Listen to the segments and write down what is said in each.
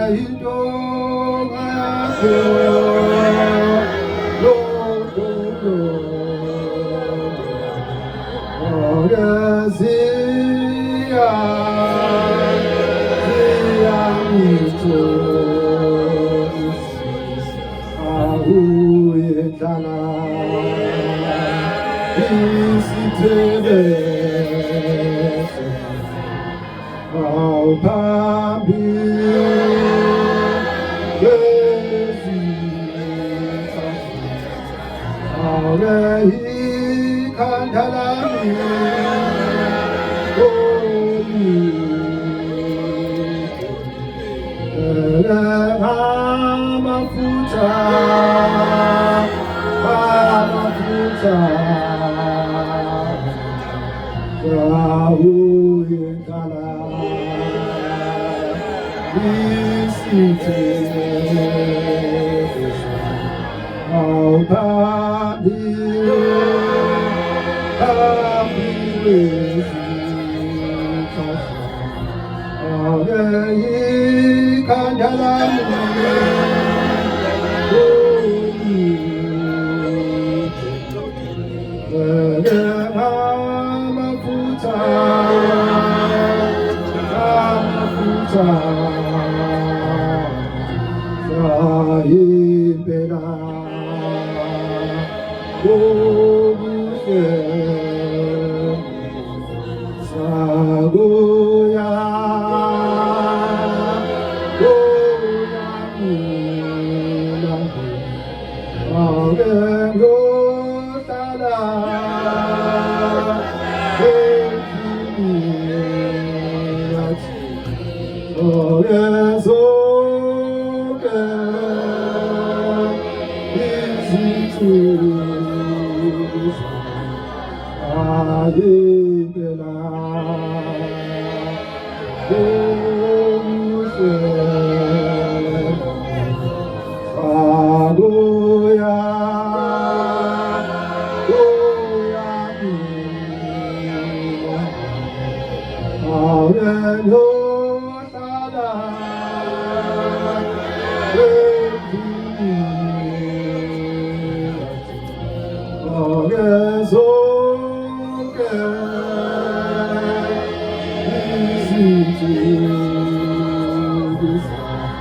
Intonga yakho lodumo Ogeziya ziyangithokozisa awuyendlala isithebe awuphambi kwezitha ake ikhanda lami amafutha amafutha awuyendlala isithebe awuphambi phambi kwezitha ake ikhanda lami Amafutha, amafutha, impela okuhle sakuya kuya mina ake ngiyohlala endlini yathi ake zonke izinsuku ayimpela okuhle sakuya kuya mina ake ngiyohlala endlini ake zonke izinsuku zami.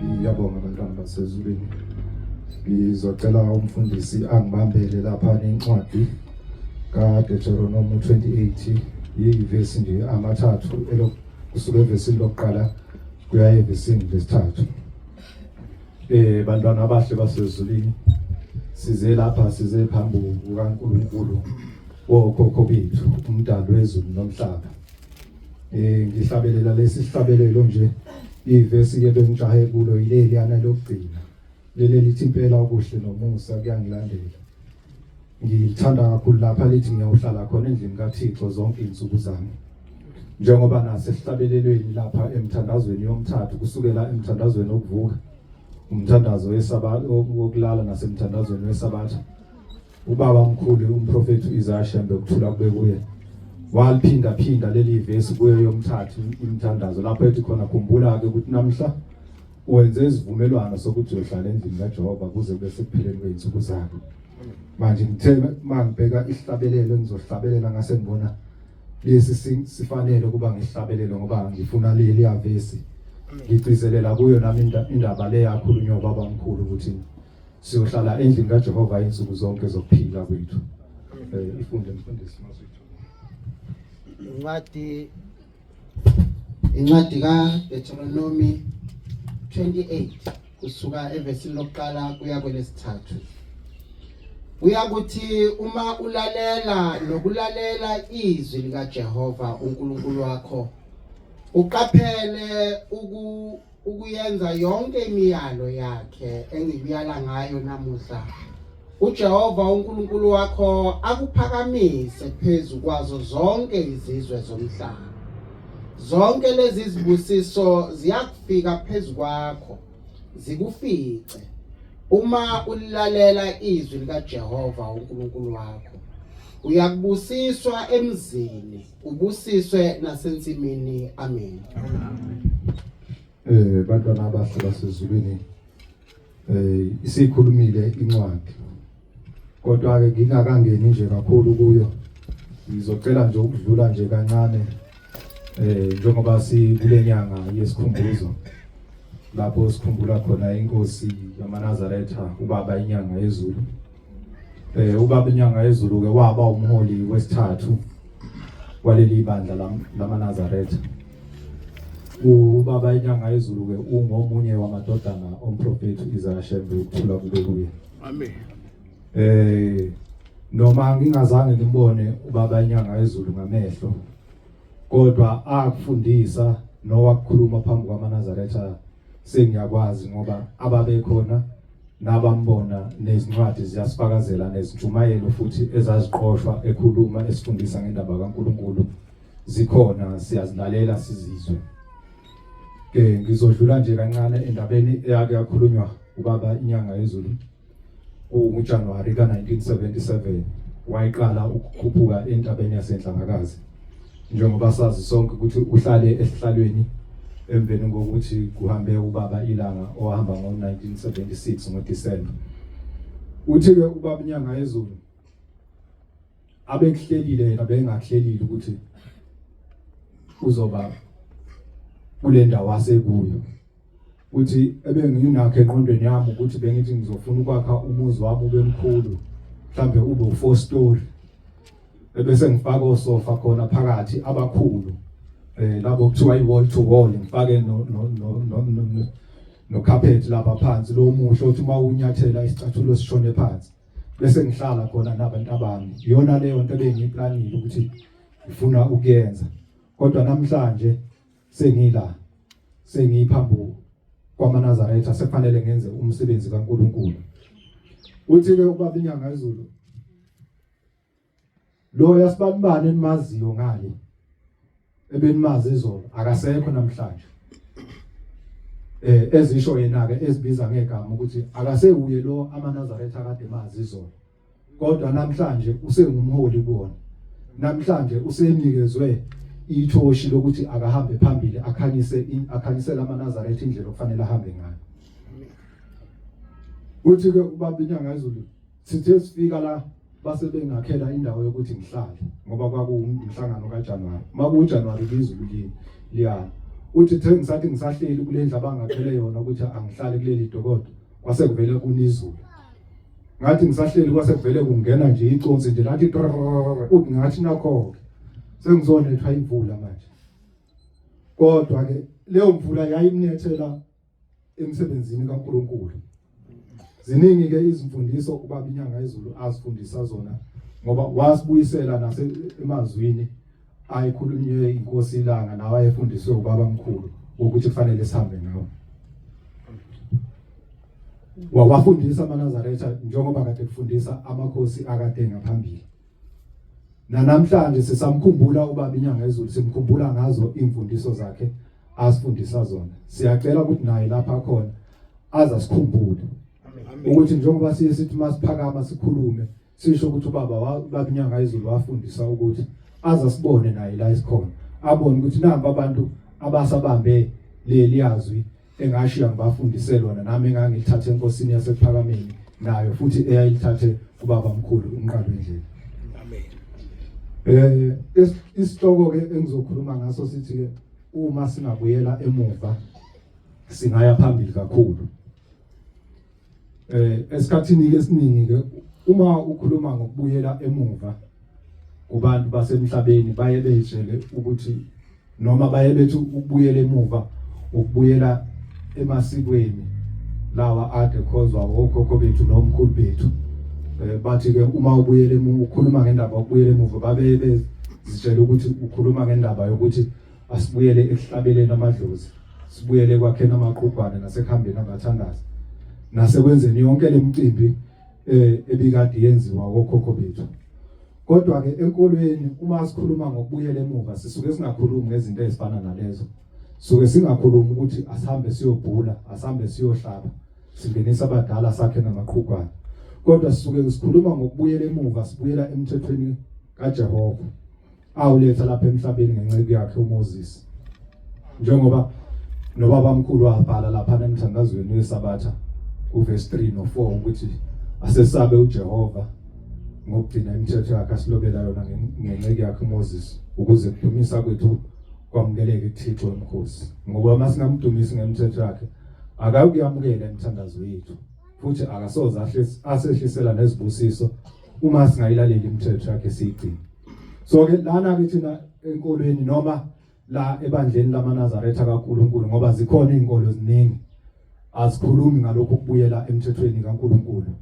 Ngiyabonga bantwana basezulwini. Ngizocela umfundisi angibambele lapha nencwadi kaDeuteronomy 28 yivesi nje amathathu kusuka evesini lokuqala kuya evesini lesithathu. Bantwana abahle basezulwini, size lapha, size phambi kukaNkulunkulu wokhokho bethu, umdali wezulu nomhlaba. Ngihlabelela lesi sihlabelelo nje, ivesi ke bengijahe kulo yileli yana lokugcina, leli lithi impela okuhle nomusa kuyangilandela. Ngilithanda kakhulu lapha lithi ngiyawuhlala khona endlini kaThixo zonke izinsuku zami. Njengoba nasesihlabelelweni lapha emthandazweni yomthathu, kusukela emthandazweni wokuvuka, umthandazo wesabatha wokulala nasemthandazweni wesabatha, ubaba omkhulu umprofethi uIsaiah Shembe, ukuthula kube kuye, waliphinda phinda leli vesi kuyo yomthathu imithandazo, lapho ethi khona khumbula ke ukuthi namhla wenze isivumelwano sokuthi uyohlala endlini kaJehova kuze kube sekupheleni kwezinsuku zakho. Manje ngithe mangibheka isihlabelelo engizohlabelela ngase ngibona lesi sifanele ukuba ngihlabelele, ngoba ngifuna leli vesi ngigcizelela kuyo nami indaba le yakhulunywa ubaba omkhulu ukuthi siyohlala endlini kaJehova insuku zonke zokuphila kwethu. Ifunde mfundisi Mazwithu. Incwadi kaDeuteronomy 28 kusuka evesini lokuqala kuya kwelesithathu. Uyakuthi uma ulalela nokulalela izwi likaJehova uNkulunkulu wakho, uqaphele ukuyenza yonke imiyalo yakhe engikuyala ngayo namuhla, uJehova uNkulunkulu wakho akuphakamise phezu kwazo zonke izizwe zomhlaba. Zonke lezi zibusiso ziyakufika phezu kwakho zikufice uma ulilalela izwi likaJehova uNkulunkulu wakho. Uyakubusiswa emzini, ubusiswe nasensimini. Amen. Bantwana abahle basezulwini, isikhulumile incwadi, kodwa ke ngingakangeni nje kakhulu kuyo, ngizocela nje ukudlula nje kancane njengoba sikule nyanga yesikhumbuzo lapho sikhumbula khona inkosi yamaNazaretha ubaba inyanga yezulu. Ubaba inyanga yezulu ke waba umholi wesithathu waleli bandla lamaNazaretha. Ubaba inyanga yezulu ke ungomunye wamadodana omprofeti Isaiah Shembe, ukuthula kube kuye. Amen. Noma ngingazange ngimbone ubaba inyanga yezulu ngamehlo, kodwa akufundisa nowakukhuluma phambi kwamaNazaretha sengiyakwazi, ngoba ababekhona nabambona nezincwadi ziyasifakazela, nezintshumayelo futhi ezaziqoshwa ekhuluma esifundisa ngendaba kaNkuluNkulu zikhona, siyazilalela sizizwe. Ke ngizodlula nje kancane endabeni eyake yakhulunywa ubaba inyanga yezulu kuJanuary ka-1977. Wayiqala ukukhuphuka entabeni yaseNhlangakazi, njengoba sazi sonke ukuthi uhlale esihlalweni emveni kokuthi kuhambe ubaba iLanga owahamba ngo-1976 ngoDisemba. Uthi-ke ubaba inyanga yezulu abekuhlelile yena bengakuhlelile ukuthi uzoba kule ndawo asekuyo. Uthi ebenginakho engqondweni yami ukuthi bengithi ngizofuna ukwakha umuzi wami ube mkhulu, mhlambe ube u4 story, ebese ngifaka osofa khona phakathi abakhulu, labo kuthiwa i-wall to wall, ngifake no no no no no no carpet lapha phansi lo muhle othi uma unyathela isicathulo sishone phansi, bese ngihlala khona nabantu abami. Iyona leyo nto ebengiyiplanile ukuthi ngifuna ukuyenza, kodwa namhlanje sengila, sengiphambi kwamaNazaretha, sekufanele ngenze umsebenzi kaNkuluNkulu. Uthi ke ubaba inyanga yezulu, lo yasibanibani enimaziyo ngale ebenimazi izolo akasekho namhlanje. Ezisho yena ke ezibiza ngegama ukuthi akasewuye lo amaNazaretha akade mazi izolo, kodwa namhlanje usengumholi kuwona. Namhlanje usenikezwe ithoshi lokuthi akahambe phambili, akhanyisele amaNazaretha indlela okufanele ahambe ngayo. Uthi ke ubaba inyanga yezulu, sithe sifika la base bengakhela indawo yokuthi ngihlale, ngoba kwakuwumhlangano kaJanuary. MakuwuJanuary izulu liyana. Uthi the ngisathi ngisahleli kule ndlu abangakhele yona ukuthi angihlale kuleli dokodo, kwase kuvele kunizulu. Ngathi ngisahleli kwase kuvele kungena nje iconsi nje lathi trrrr, uthi ngathi nakho-ke sengizonethwa imvula manje. Kodwa ke leyo mvula yayimnethela emsebenzini kaNkuluNkulu. Ziningi ke izimfundiso ubaba inyanga yezulu azifundisa zona, ngoba wasibuyisela nase emazwini ayikhulunywe inkosi iLanga nawe ayefundiswe ubaba mkhulu ukuthi kufanele sihambe ngawo. Wawafundisa amaNazaretha njengoba kade kufundisa amakhosi akade ngaphambili. Nanamhlanje sisamkhumbula ubaba inyanga yezulu, simkhumbula ngazo imfundiso zakhe asifundisa zona. Siyacela ukuthi naye lapha khona azasikhumbule ukuthi njengoba siye sithi masiphakama sikhulume sisho ukuthi ubaba inyanga yezulu wafundisa ukuthi azasibone naye la esikhona, abone ukuthi nampa abantu abasabambe leli yazwi engashiya ngibafundise lona, nami engangilithathe enkosini yasekuphakameni nayo futhi eyayilithathe kubaba mkhulu umqalo wendlela. Amen. Isihloko ke engizokhuluma ngaso sithi ke uma singabuyela emuva singaya phambili kakhulu. Esikhathini ke esiningi ke uma ukhuluma ngokubuyela emuva kubantu basemhlabeni baye beyitshele ukuthi noma baye bethi ukubuyela emuva ukubuyela emasikweni lawa ade khozwa okhokho bethu nomkhulu bethu. Bathi ke uma ubuyele emuva ukhuluma ngendaba ukubuyela emuva, babe bezitshela ukuthi ukhuluma ngendaba yokuthi asibuyele ekuhlabeleni amadlozi, sibuyele kwakheni amaqhugwane nasekuhambeni abathandazi nasekwenzeni yonke lemicimbi ebikade yenziwa okhokho bethu. Kodwa ke enkolweni uma sikhuluma ngokubuyela emuva sisuke singakhulumi ngezinto ezifana nalezo. Suke singakhulumi ukuthi asihambe siyobhula, asihambe siyohlaba, singenisa abadala sakhe namaqhugwane. Kodwa sisuke sikhuluma ngokubuyela emuva, sibuyela emthethweni kaJehova awuletha lapha emhlabeni ngenceku yakhe uMoses. Njengoba nobabamkhulu wabhala lapha emthandazweni weSabatha kuverse 3 no 4 ukuthi asesabe uJehova ngokugcina imithetho yakhe asilobela yona ngenceku yakhe uMoses, ukuze kudumisa kwethu kwamukeleke kuThixo wemkhosi. Ngoba uma singamdumisi ngemithetho yakhe akayukuyamukela imithandazo yethu, futhi akasoze asehlisela nezibusiso uma singayilaleli imithetho yakhe siyigcine. So ke lana ke thina enkolweni noma la ebandleni lamaNazaretha kaNkuluNkulu, ngoba zikhona izinkolo ziningi azikhulumi ngalokhu kubuyela emthethweni kaNkuluNkulu.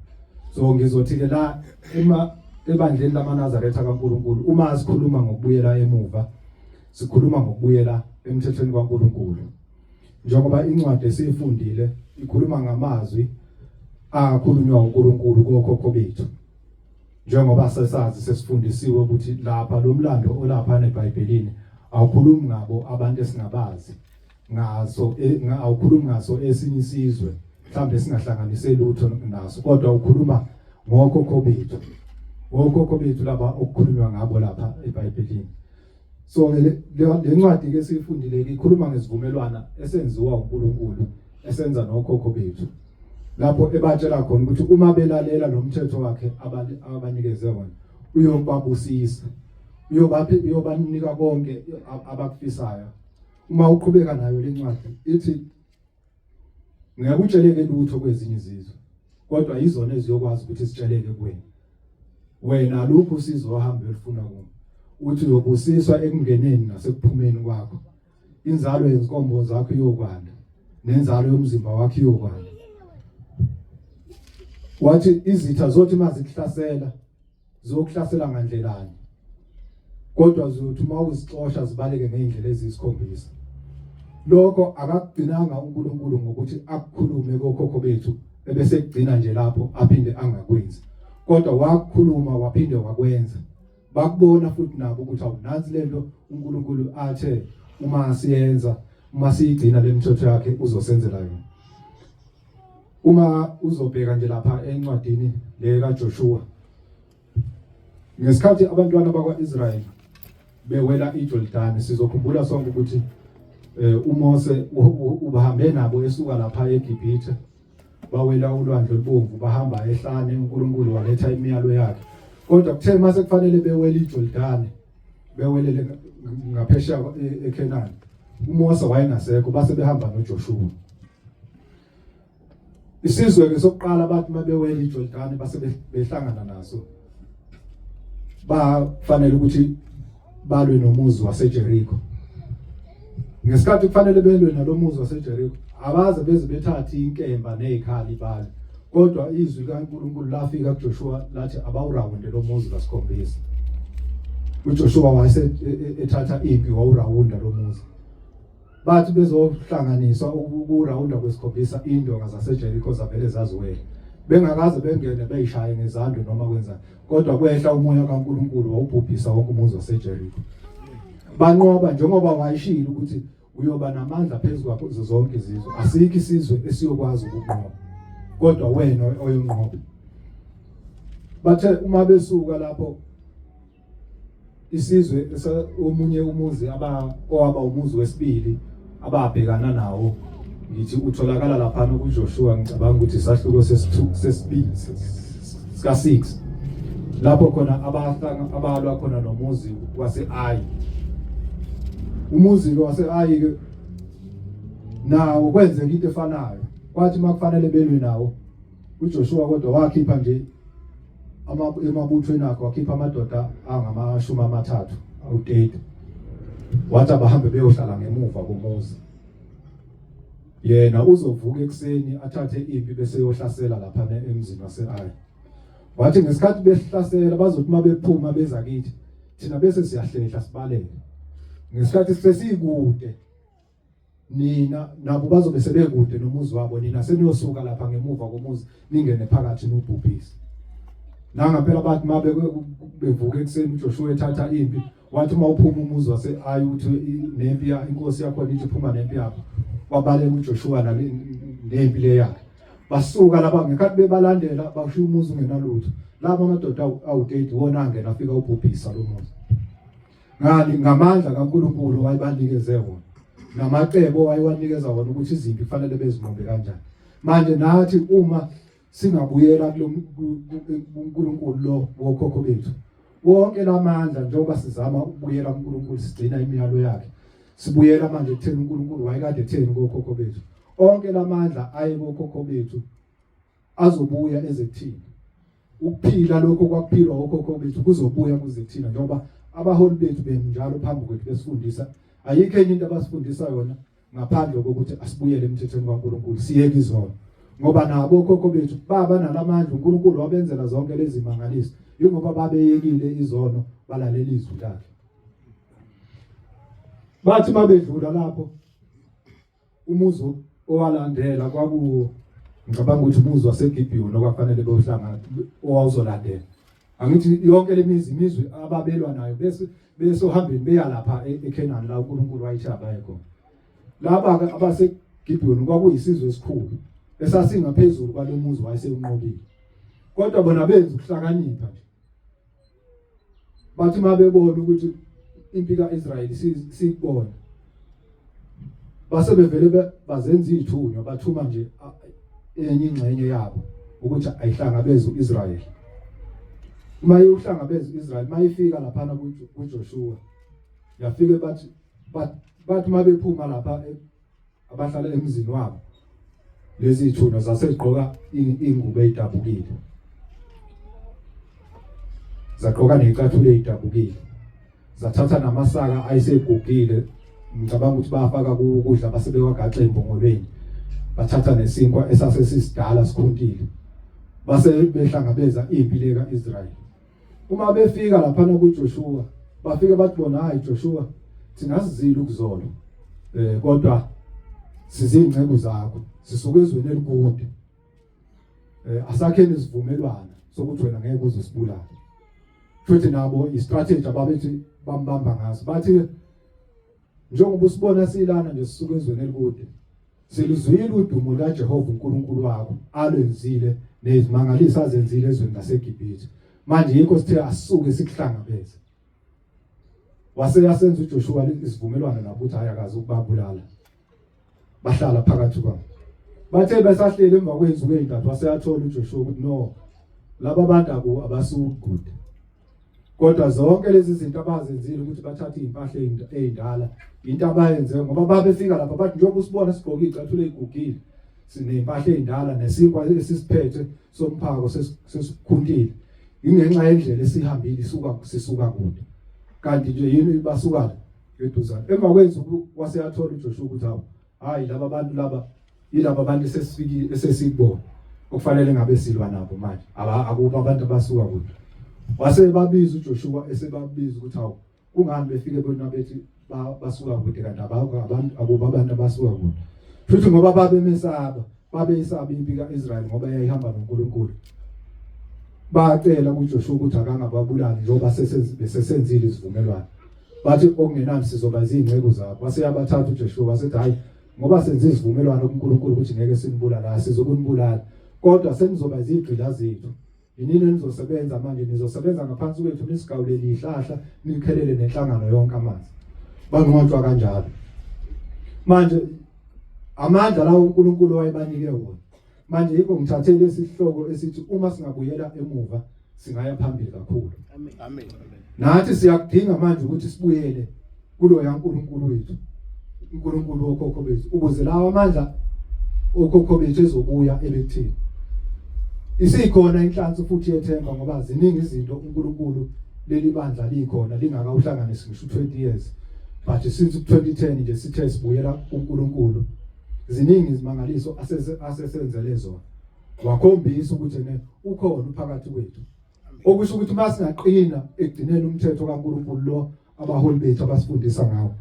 So ngizothi ke la ema ebandleni lamaNazaretha kaNkuluNkulu, uma sikhuluma ngokubuyela emuva sikhuluma ngokubuyela emthethweni kaNkuluNkulu. Njengoba incwadi esiyifundile ikhuluma ngamazwi akhulunywa uNkulunkulu kokhokho bethu, njengoba sesazi sesifundisiwe ukuthi lapha lo mlando olapha eBhayibhelini awukhulumi ngabo abantu esingabazi ngaso, awukhulumi ngaso esinye isizwe mhlawumbe singahlanganise lutho naso, kodwa ukhuluma ngokhokho bethu, ngokhokho bethu laba okukhulunywa ngabo lapha eBhayibhelini. So le ncwadi ke siyifundile ikhuluma ngesivumelwana esenziwa uNkulunkulu esenza nokhokho bethu, lapho ebatshela khona ukuthi uma belalela lo mthetho wakhe abanikeze wona uyobabusisa, uyobanika konke abakufisayo. Uma uqhubeka nayo le ncwadi ithi ngeke utsheleke lutho kwezinye izizwe, kodwa izona eziyokwazi ukuthi sitsheleke kuwena. Wena alukho usizo ohamba uyolufuna kuma. Uthi uyobusiswa ekungeneni nasekuphumeni kwakho, inzalo yezinkombo zakho iyokwanda nenzalo yomzimba wakho iyokwanda. Wathi izitha zothi mazikuhlasela ziyokuhlasela ngandlelani, kodwa ziyothi uma uzixosha zibaleke ngezindlela eziyisikhombisa. Lokho akakugcinanga uNkulunkulu ngokuthi akukhulume kokhokho bethu ebese kugcina nje lapho aphinde angakwenzi, kodwa wakukhuluma waphinde wakwenza. Bakubona futhi nabo ukuthi awunansi lento uNkulunkulu athe uma siyenza, uma siyigcina le mithetho yakhe uzosenzela yona. Uma uzobheka nje lapha encwadini le kaJoshua, ngesikhathi abantwana bakwaIsrael bewela iJordani, sizokhumbula sonke ukuthi uMose ubahambe nabo esuka lapha eGibhithe, bawela ulwandle olubomvu, bahamba ehlane, uNkulunkulu waletha imiyalo yakhe. Kodwa kuthe mase kufanele bewele iJordani, bewelele ngaphesheya eKhenani, uMose wayengasekho, base behamba noJoshua. Isizwe ke sokuqala bathi mabewela iJordani base behlangana naso, bafanele ukuthi balwe nomuzi waseJericho. Ngesikhathi kufanele belwe nalomuzi waseJericho, abaze beze bethathe inkemba nezikhali balwe, kodwa izwi kaNkulunkulu lafika kuJoshua lathi abawurawunde lo muzi kasikhombisa. UJoshua wase ethatha impi wawurawunda lo muzi. Bathi bezohlanganiswa ukurawunda kwesikhombisa, indonga zaseJericho zavele zaziwela, bengakaze bengene beyishaye ngezandla noma kwenzani, kodwa kwehla umoya kaNkulunkulu wawubhubhisa wonke umuzi waseJericho. Banqoba njengoba wayishilo ukuthi uyoba namandla phezu kwakho zonke izizwe, asikho isizwe esiyokwazi ukunqoba kodwa wena oyonqoba. Bathe uma besuka lapho isizwe omunye umuzi owaba umuzi wesibili ababhekana nawo, ngithi utholakala laphana kuJoshua, ngicabanga ukuthi isahluko sesibili sika 6, lapho khona abalwa khona nomuzi wase-Ai. Umuzi wase-Ai ke nawo kwenzeka into efanayo, kwathi makufanele belwe nawo uJoshua kodwa wakhipha nje emabuthweni akhe, wakhipha amadoda angama-30 awu-30, wathi abahambe beyohlala ngemuva komuzi, yena uzovuka ekuseni athathe impi bese yohlasela lapha emzini wase-Ai. Wathi ngesikhathi behlasela bazothi uma bephuma beza kithi thina bese siyahlehla sibaleke. Ngesikhathi sesikude nina nabo bazobe sebekude nomuzi wabo nina seniyosuka lapha ngemuva komuzi ningene phakathi nubhubhise. Nangaphela bathi mabe bevuka ekuseni uJoshua ethatha impi wathi uma uphuma umuzi wase-Ayi uthi nempi inkosi yakhona ithi phuma nempi yakho wabaleka uJoshua nempi le yakhe basuka laba ngekhathi bebalandela bashiya umuzi ungenalutho laba amadoda awu-30 wona angena afika ubhubhisa lo muzi ngani ngamandla kaNkulunkulu wayebanikeze wona namacebo wayewanikeza wona ukuthi izimpi kufanele bezinqobe kanjani manje nathi uma singabuyela kulo kuNkulunkulu lo wokhokho bethu wonke lamandla njengoba sizama ukubuyela kuNkulunkulu sigcina imiyalo yakhe sibuyela manje ekutheni uNkulunkulu wayekade etheni kokhokho bethu onke lamandla aye kokhokho bethu azobuya eze kuthina ukuphila lokho kwakuphilwa okhokho bethu kuzobuya kuze kuthina njengoba abaholi bethu benjalo phambi kwethu besifundisa ayikho enye into abasifundisa yona ngaphandle kokuthi asibuyele emthethweni kaNkulunkulu siyeke izono ngoba nabo okhokho bethu baba nalamandla uNkulunkulu wabenzela zonke lezi mangaliso ingoba babeyekile izono balalela izwi lakhe bathi mabedlula lapho umuzi owalandela kwaku ngicabanga ukuthi umuzi waseGibhiyoni okwafanele bewuhlangana owawuzolandela angithi yonke lemizi imizwi ababelwa nayo bese besohambeni beya lapha e-, eKhenani la uNkulunkulu wayethi abaye khona laba ke abaseGibhiyoni kwakuyisizwe esikhulu esasingaphezulu kwalomuzi wayesewunqobile kodwa bona benza ukuhlakanipha nje bathi uma bebona ukuthi impi ka-Israyeli sikubona base bevele bazenza izithunywa bathuma nje enye ingxenye yabo ukuthi ayihlangabeze uIsrael uma iyohlangabeza uIsrael mayifika laphana kuJoshua yafike bathi bathi mabephuma lapha e, abahlala emzini wabo lezi zithunywa zasezigqoka ingubo eyidabukile zagqoka nezicathulo ezidabukile zathatha namasaka ayesegugile ngicabanga ukuthi bafaka ukudla base bewagaxa embongolweni bathatha nesinkwa esase sisidala sikhuntile base behlangabeza impi le kaIsrael uma befika laphana kuJoshua bafike bathi bona hayi Joshua thina sizile ukuzolo eh kodwa sizingceku zakho sisuka ezweni elikude eh asakheni isivumelwano sokuthi wena ngeke uze usibulale futhi nabo istrategy ababethi bambamba ngaso bathi njengoba usibona silana nje sisuka ezweni elikude siluzwile udumo lukaJehova uNkulunkulu wakho alwenzile nezimangaliso azenzile ezweni laseGibhithe manje yikho sithe asisuke sikuhlangabeze wase yasenza uJoshua isivumelwano nabo ukuthi hayi akazi ukubabulala bahlala phakathi kwabo bathe besahleli emva kwezinsuku ezintathu waseyathola uJoshua ukuthi no laba bantu aku abasuki kude kodwa zonke lezi zinto abazenzile ukuthi bathathe izimpahla ezindala into abayenze ngoba babefika lapha bathi njengoba usibona sigqoke icathulo ezigugile siney'mpahla ey'ndala nesinkwa esisiphethe somphako sesikhuntile ingenxa yendlela esihambile isuka sisuka kude kanti nje yini basuka la eduzane emva kwensuku waseyathola uJoshua ukuthi hawu hayi laba bantu laba yilaba bantu esesifikile esesikubona okufanele ngabe silwa nabo manje akuba abantu abasuka kude wase babiza uJoshua esebabiza ukuthi hawu kungani befike bona bethi basuka kude kanti abantu akuba abantu abasuka kude futhi ngoba babemesaba babeyisaba impi ka-Israyeli ngoba yayihamba noNkulunkulu bacela kuJoshua ukuthi akangababulali njengoba besesenzile isivumelwano bathi okungenani sizoba izingceku zakho wase yabathatha uJoshua wasethi hayi ngoba senze isivumelwano kuNkulunkulu ukuthi ngeke sinibulala sizokunibulala kodwa senizoba izigqila zethu Yinini enizosebenza manje nizosebenza ngaphansi kwethu nisigawulele ihlahla nikhelele nenhlangano yonke amanzi. Banqotshwa kanjalo. Manje amandla lawo uNkulunkulu wayebanike wona. Manje yikho ngithathe lesi sihloko esithi uma singabuyela emuva singaya phambili kakhulu. Amen. Amen. Nathi siyakudinga manje ukuthi sibuyele kuloya uNkulunkulu wethu uNkulunkulu wokhokho bethu ukuze lawa amandla okhokho bethu ezobuya ebekuthini isikhona inhlansi futhi yethemba ngoba ziningi izinto uNkulunkulu leli bandla likhona lingakawuhlanganisi ngisho 20 years but since 2010 nje sithe sibuyela kuNkulunkulu ziningi izimangaliso asesenzele zona. Wakhombisa ukuthi ne ukhona uphakathi kwethu. Okusho ukuthi uma singaqina ekugcineni umthetho kaNkulunkulu lo abaholi bethu abasifundisa ngawo,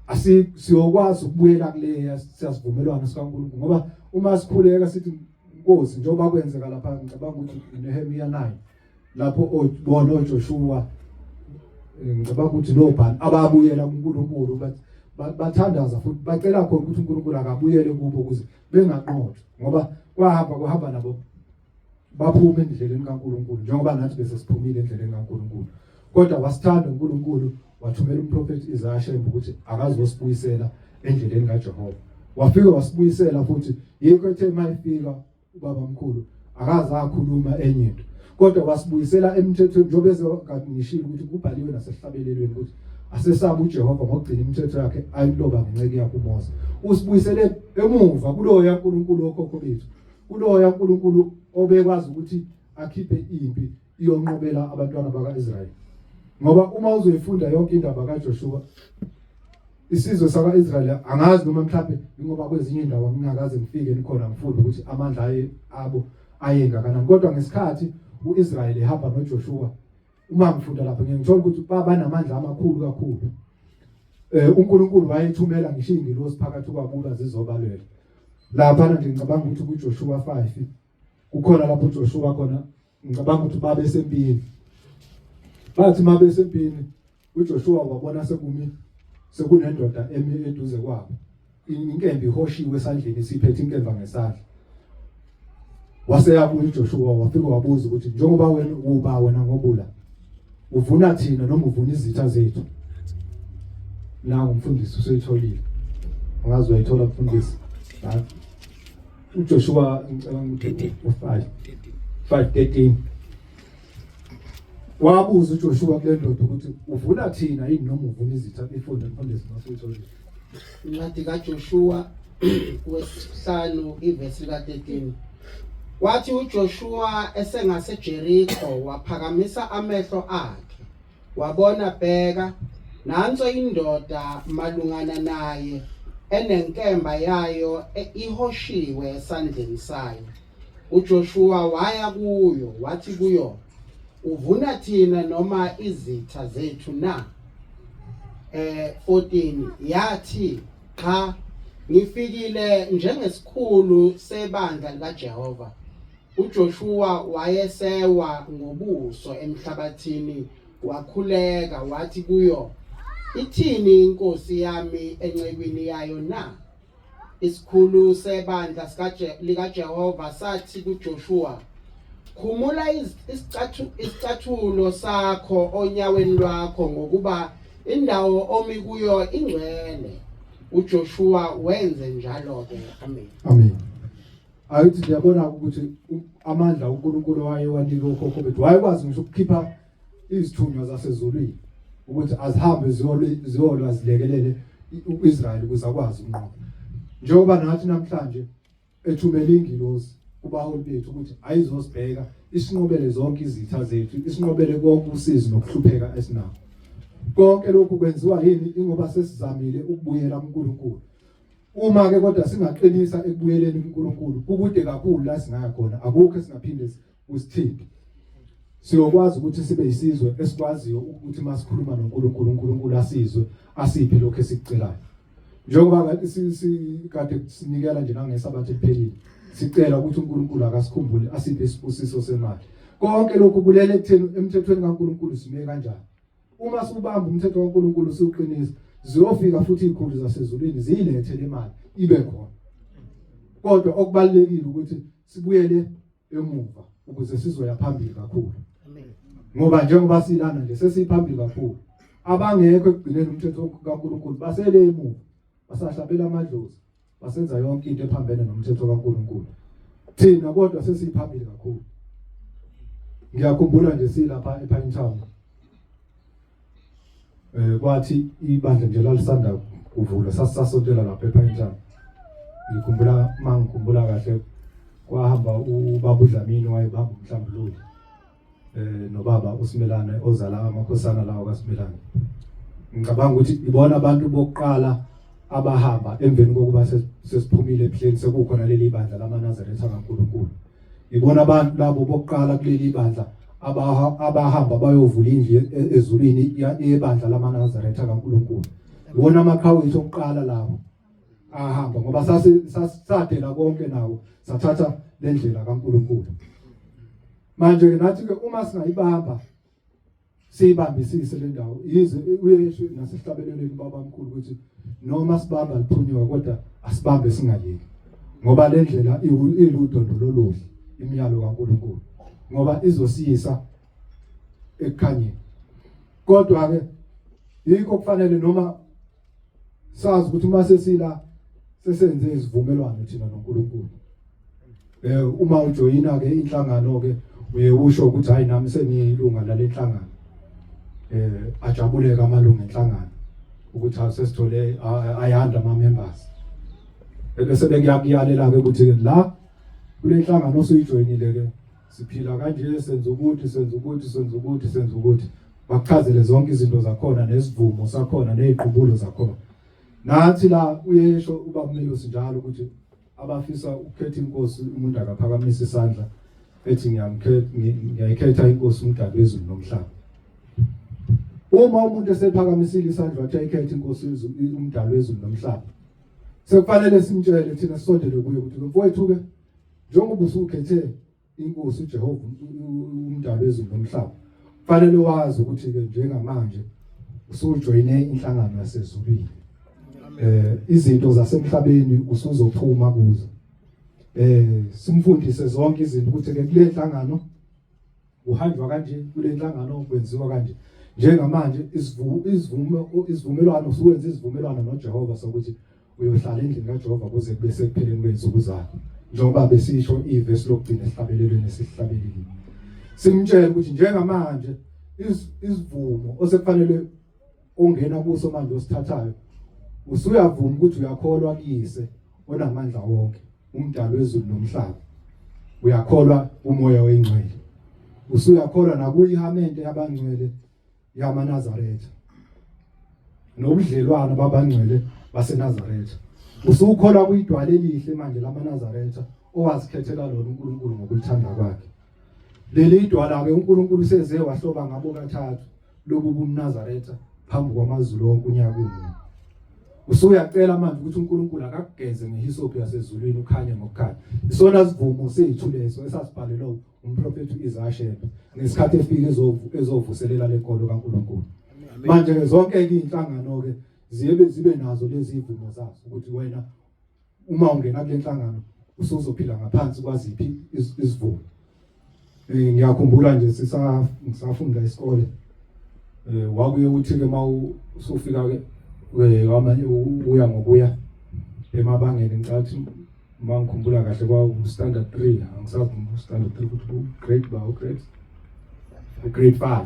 asi siyokwazi ukubuyela kuleya siyasivumelwano sikaNkulunkulu, ngoba uma sikhuleka sithi Nkosi, njengoba kwenzeka lapha, ngicabanga ukuthi Nehemiya 9 lapho bona oJoshua, ngicabanga ukuthi nobani ababuyela kuNkulunkulu, bathandaza futhi bacela khona ukuthi uNkulunkulu akabuyele kubo ukuze benganqotshwa, ngoba kwahamba kuhamba nabo baphuma endleleni kaNkulunkulu, njengoba nathi bese siphumile endleleni kaNkulunkulu. Kodwa wasithanda uNkulunkulu, wathumela umprofeti Isaiah Shembe ukuthi akazosibuyisela endleleni kaJehova. Wafika wasibuyisela futhi, yikho ethe mayifika ubaba mkhulu akaze akhuluma enye into, kodwa wasibuyisela emthethweni, njengoba ezekade ngishilo ukuthi kubhaliwe nasehlabelelweni ukuthi asesabe uJehova ngokugcina imithetho yakhe ayiloba ngenceku yakhe uMose. Usibuyisele emuva kuloya uNkulunkulu wokhokho bethu, kuloya uNkulunkulu obekwazi ukuthi akhiphe impi iyonqobela abantwana baka-Israyeli. Ngoba uma uzoyifunda yonke indaba kaJoshua, isizwe saka-Israyeli, angazi noma mhlawumbe ingoba kwezinye indawo ngingakaze ngifike nikhona ngifunde ukuthi amandla abo ayengakanani, kodwa ngesikhathi u-Israyeli ehamba noJoshua, uma ngifunda lapha ngiye ngithola ukuthi baba namandla amakhulu kakhulu. uNkulunkulu wayethumela ngisho ingilosi phakathi kwabo zizobalwela. Lapha nje ngicabanga ukuthi kuJoshua 5 kukhona lapho uJoshua khona, ngicabanga ukuthi babe sempini. Bathi mabe sempini uJoshua wabona sekumi sekunendoda emi eduze kwabo, inkemba ihoshiwe esandleni, isiphethe inkemba ngesandla. Waseyabuya uJoshua wafika wabuza ukuthi njengoba wena uba wena ngobula uvuna thina noma uvuna izitha zethu? Nangu umfundisi useyitholile, angazi uyayithola mfundisi. uJoshua ngicabanga ukuthi u5 5:13 wabuza uJoshua kule ndoda ukuthi uvuna thina yini noma uvuna izitha. Ifunde mfundisi masuyitholile. Incwadi kaJoshua wesihlanu ivesi lika-13. Wathi uJoshua esengaseJeriko waphakamisa amehlo akhe wabona, bheka, nanso indoda malungana naye enenkemba yayo ihoshiwe esandleni sayo. UJoshua waya kuyo wathi kuyo, uvuna thina noma izitha zethu na? 14 yathi, cha, ngifikile njengesikhulu sebandla likaJehova. UJoshuwa wayesewa ngobuso emhlabathini wakhuleka wathi kuyo, ithini inkosi yami encekwini yayo na? Isikhulu sebandla likaJehova sathi kuJoshuwa, khumula isicathulo sakho onyaweni lwakho, ngokuba indawo omi kuyo ingcwele. uJoshuwa wenze njalo-ke. Amen. Amen. Ayithi ndiyabona ukuthi amandla uNkulunkulu wayewanike okhokho bethu, wayekwazi ngisho ukukhipha izithunywa zasezulwini ukuthi azihambe ziyolwa zilekelele uIsrael ukuze akwazi ukunqoba. Njengoba nathi namhlanje ethumela ingilosi kubaholi bethu ukuthi ayizosibheka, isinqobele zonke izitha zethu, isinqobele konke usizi nokuhlupheka esinakho. Konke lokhu kwenziwa yini? Ingoba sesizamile ukubuyela kuNkulunkulu. Uma ke kodwa singaqinisa ekubuyeleni kuNkulunkulu, kukude kakhulu la singaya khona, akukho esingaphinde kusithinte. Siyokwazi ukuthi sibe isizwe esikwaziyo ukuthi masikhuluma noNkulunkulu, uNkulunkulu asizwe, asiphe lokho esikucelayo. Njengoba kade sinikela nje nangesabatha eliphelile, sicela ukuthi uNkulunkulu akasikhumbule asiphe isibusiso semali. Konke lokhu kulele ekutheni emthethweni kaNkulunkulu sime kanjani. Uma siwubamba umthetho kaNkulunkulu siwuqinisa, ziyofika futhi izikhulu zasezulwini ziyilethe le mali ibe khona. Kodwa okubalulekile ukuthi sibuyele emuva ukuze sizoya phambili kakhulu. Ngoba njengoba silana nje sesiphambili kakhulu. Abangekho ekugcineni umthetho kaNkulunkulu basele emuva, basahlabela amadlozi, basenza yonke into ephambene nomthetho kaNkulunkulu. Thina kodwa sesiphambili kakhulu. Ngiyakhumbula nje silapha ePine Town. Kwathi ibandla nje lalisanda kuvulwa, sasisasontela lapha ePine Town. Ngikhumbula mangikhumbula kahle kwahamba ubaba uDlamini wayebamba umhlambululo nobaba uSimelane ozala amakhosana lawo kaSimelane. Ngicabanga ukuthi ibona abantu bokuqala abahamba emveni kokuba sesiphumile ebuhleni sekukhona leli bandla lamaNazaretha kaNkulunkulu. Ibona abantu labo bokuqala kuleli bandla abahamba bayovula indlu ezulwini yebandla lamaNazaretha kaNkulunkulu. Iwona amaqhawe ethu okuqala lawo ahamba ngoba sadela konke nawo sathatha le ndlela kaNkulunkulu. Manje ke nathi ke uma singayibamba siyibambisise le ndawo yize uyesho nasesihlabelelweni babamkhulu ukuthi noma sibamba liphunyuka kodwa asibambe singayeki ngoba le ndlela iludondo loluhle imiyalo kaNkulunkulu ngoba izosiyisa ekukhanyeni. Kodwa ke yikho kufanele noma sazi ukuthi uma sesila sesenze izivumelwano thina noNkulunkulu. Uma ujoyina ke inhlangano ke uye usho ukuthi hayi nami sengiyilunga lalenhlangano. Ajabuleka amalunga enhlangano ukuthi asesithole ayanda ama members. Bese bekuyakuyalela ke ukuthi la kule nhlangano osuyijoyinile ke siphila kanje, senza ukuthi, senza ukuthi, senza ukuthi, senza ukuthi, bakuchazele zonke izinto zakhona nesivumo sakhona neziqubulo zakhona. Nathi la uyesho uba uMelusi njalo ukuthi abafisa ukukhetha inkosi umuntu akaphakamisa isandla ethi ngiyamkhetha, ngiyayikhetha inkosi umdali wezulu nomhlaba. Uma umuntu esephakamisile isandla wathi ayikhetha inkosi umdali wezulu nomhlaba, sekufanele simtshele thina sisondele kuye ukuthi mfowethu ke njengoba usukhethe inkosi uJehova umdali wezulu nomhlaba, kufanele wazi ukuthi ke njengamanje usujoyine inhlangano yasezulwini. Izinto zasemhlabeni usuzophuma kuzo. Simfundise zonke izinto ukuthi ke kule nhlangano kuhanjwa kanje, kule nhlangano kwenziwa kanje. Njengamanje isivumelwano usuwenza isivumelwano noJehova sokuthi uyohlala endlini kaJehova kuze kube sekupheleni kwezinsuku zakho, njengoba besisho ivesi lokugcina esihlabelelweni esihlabelelile. Simtshela ukuthi njengamanje isivumo osekufanele ongena kuso manje osithathayo, usuyavuma ukuthi uyakholwa kuyise onamandla wonke, umdali wezulu nomhlaba, uyakholwa umoya oyingcwele, usuyakholwa nakuyihamente yabangcwele yamaNazaretha nobudlelwano babangcwele baseNazaretha. Usukholwa kuyidwala elihle manje lamaNazaretha owazikhethela lona uNkulunkulu ngokulithanda kwakhe. Leli idwala ke uNkulunkulu seze wahloba ngabo kathathu lobu bumNazaretha phambi kwamazulu wonke unyaka umunye. Usuyacela manje ukuthi uNkulunkulu akakugeze ngehisophi yasezulwini ukhanye ngokukhanya. Isona sivumo sethu leso esasibhalelwe umprofethi uIsaiah Shembe ngesikhathi efika ezovuselela lenkolo kaNkulunkulu. Manje ke zonke ke inhlangano ke ziye zibe nazo lezi ivumo zazo ukuthi wena uma ungena kule nhlangano usuzophila ngaphansi kwaziphi izivumo. Ngiyakhumbula nje ngisafunda isikole, wakuye uthi ke mawusufika ke kwamanye uya ngokuya emabangeni, ngicela ukuthi uma ngikhumbula kahle kwa standard 3, angisazi standard 3 ukuthi ku grade ba u grade u grade 5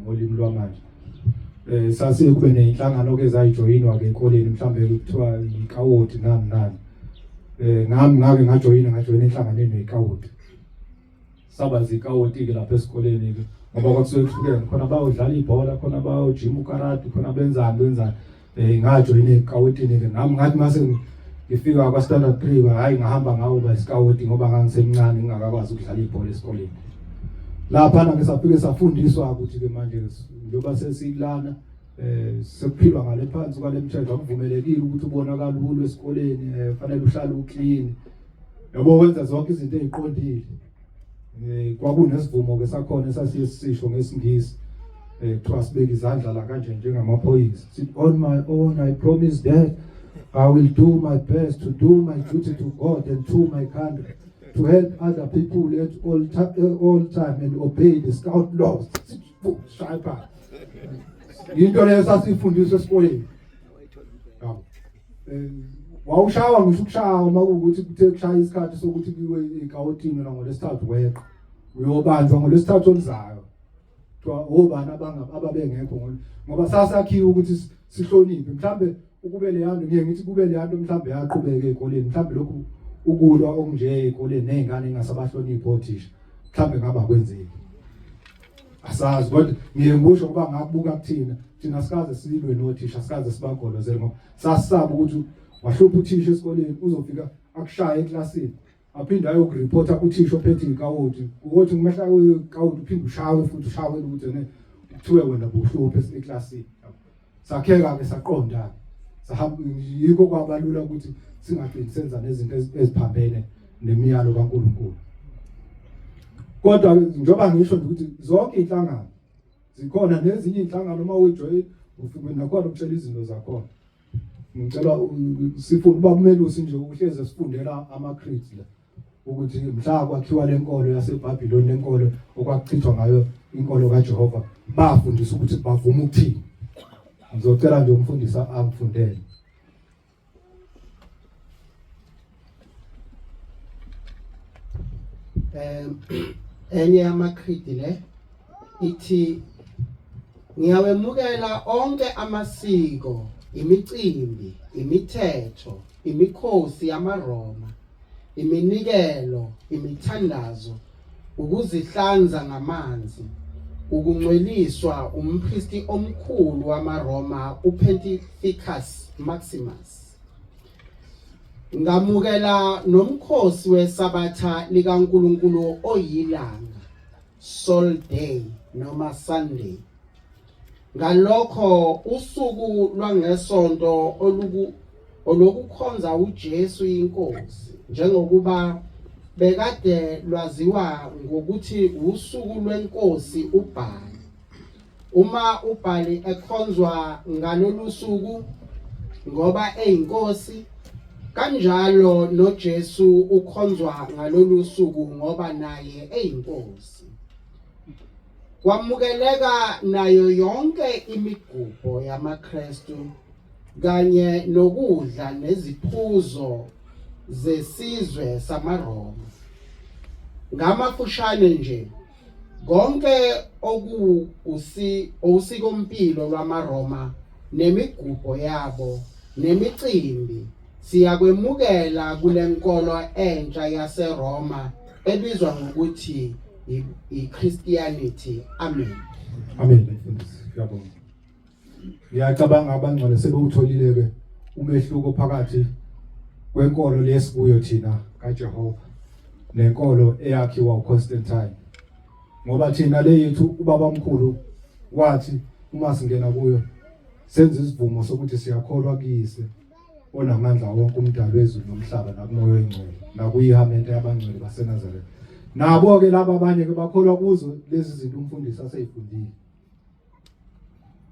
ngolimi lwamanje. Sasiye kube nenhlangano ke zayijoyinwa ke ekoleni, mhlambe kuthiwa ikawoti nani nani. Ngami ngake ngajoyina enhlanganweni yekawoti. Saba zikawoti ke lapha esikoleni ke ngoba kwakusuke kuhlukene, khona bayodlala ibhola, khona bayojima ukarate, khona benzani benzani. Ngajoyina ekawotini ke nami, ngathi mase ngifika kwa standard 3 hayi ngahamba ngawo ba isikawoti ngoba ngangisemncane ngingakakwazi ukudlala ibhola esikoleni. Lapha na ke safike safundiswa ukuthi ke manje njengoba sesilana sekuphilwa ngale phansi kwale mthetho, akuvumelekile ukuthi ubonakale ulwe esikoleni, fanele uhlale uclean, yabo, wenza zonke izinto eziqondile. Kwakunesivumo ke sakhona esasiye sisisho ngesiNgisi, kuthiwa sibeke izandla la kanje njengamaphoyisa, sithi on my own I promise that I will do my best to do my duty to God and to my country, to help other people at all time and obey the scout laws. Shaya phansi. Into leyo sasifundiswa esikoleni. Yabo. Wawushawa ngisho ukushawa uma kuwukuthi kuthe kushaya isikhathi sokuthi kuyiwe ekawotini ngolwesithathu, weqa uyobanjwa ngolwesithathu oluzayo. Kuthiwa obani ababengekho ngoba sasakhiwe ukuthi sihloniphe. Mhlambe ukube le yanto, ngiye ngithi kube le yanto mhlambe yaqhubeka ezikoleni, mhlambe lokhu ukulwa okunje ezikoleni nezingane engasabahloniphi othisha, mhlambe ngaba kwenzeki. Asazi, kodwa ngiye ngikusho ngoba ngakubuka kuthina, thina sikaze silwe nothisha, sikaze sibagolozele ngoba sasisaba ukuthi wahlupha uthisha esikoleni uzofika akushaye eklasini, aphinde ayokuripotha kuthisha ophethe ikawoti, ukuthi ngimehla ikawoti uphinde ushawe futhi ushawe ukuthi ne kuthiwe wena buhluphe eklasini. Sakheka ke saqonda, sahamba, yikho kwabalula ukuthi singagcini senza nezinto eziphambene nemiyalo kaNkulunkulu. Kodwa njengoba ngisho nje ukuthi zonke inhlangano zikhona, nezinye inhlangano uma uyijoyina ufike nakhona ukutshela izinto zakhona. Ngicela sifune uba kumelusi nje uhleze sifundela ama-creeds la ukuthi mhla kwakhiwa lenkolo yaseBhabhiloni, lenkolo okwakuchithwa ngayo inkolo kaJehova, bafundisa ukuthi bavuma ukuthini. Ngizocela nje umfundisi angifundele. Enye yama-creed le ithi, ngiyawemukela onke amasiko, imicimbi, imithetho, imikhosi yamaRoma, iminikelo, imithandazo, ukuzihlanza ngamanzi, ukungcweliswa umpristi omkhulu wamaRoma uPontificus Maximus. Ngamukela nomkhosi weSabatha likaNkulunkulu oyilanga, Sol Day noma Sunday. Ngalokho usuku lwangeSonto oluku olokukhonza uJesu iNkosi, njengokuba bekade lwaziwa ngokuthi usuku lweNkosi uBhali. Uma uBhali ekhonzwa ngalolu suku ngoba eyinkosi, kanjalo noJesu ukhonzwa ngalolu suku ngoba naye eyinkosi. Kwamukeleka nayo yonke imigubho yamaKristu kanye nokudla neziphuzo zesizwe samaRoma. Ngamafushane nje, konke okuwusikompilo lwamaRoma nemigubho yabo nemicimbi siyakwemukela kule nkolo entsha yaseRoma ebizwa ngokuthi i-Christianity. Amen. Amen mfundisi. Ngiyabonga. Ngiyacabanga abangcwele sebewutholile ke umehluko phakathi kwenkolo lesikuyo thina kaJehova nenkolo eyakhiwa uConstantine, ngoba thina le yethu ubaba omkhulu wathi uma singena kuyo senza isivumo sokuthi siyakholwa kuyise onamandla wonke, umdali wezulu nomhlaba, nakuMoya oyiNgcwele, nakuyihamente yabangcwele baseNazaretha. Nabo ke laba abanye ke bakholwa kuzo lezi zinto umfundisi aseyifundile.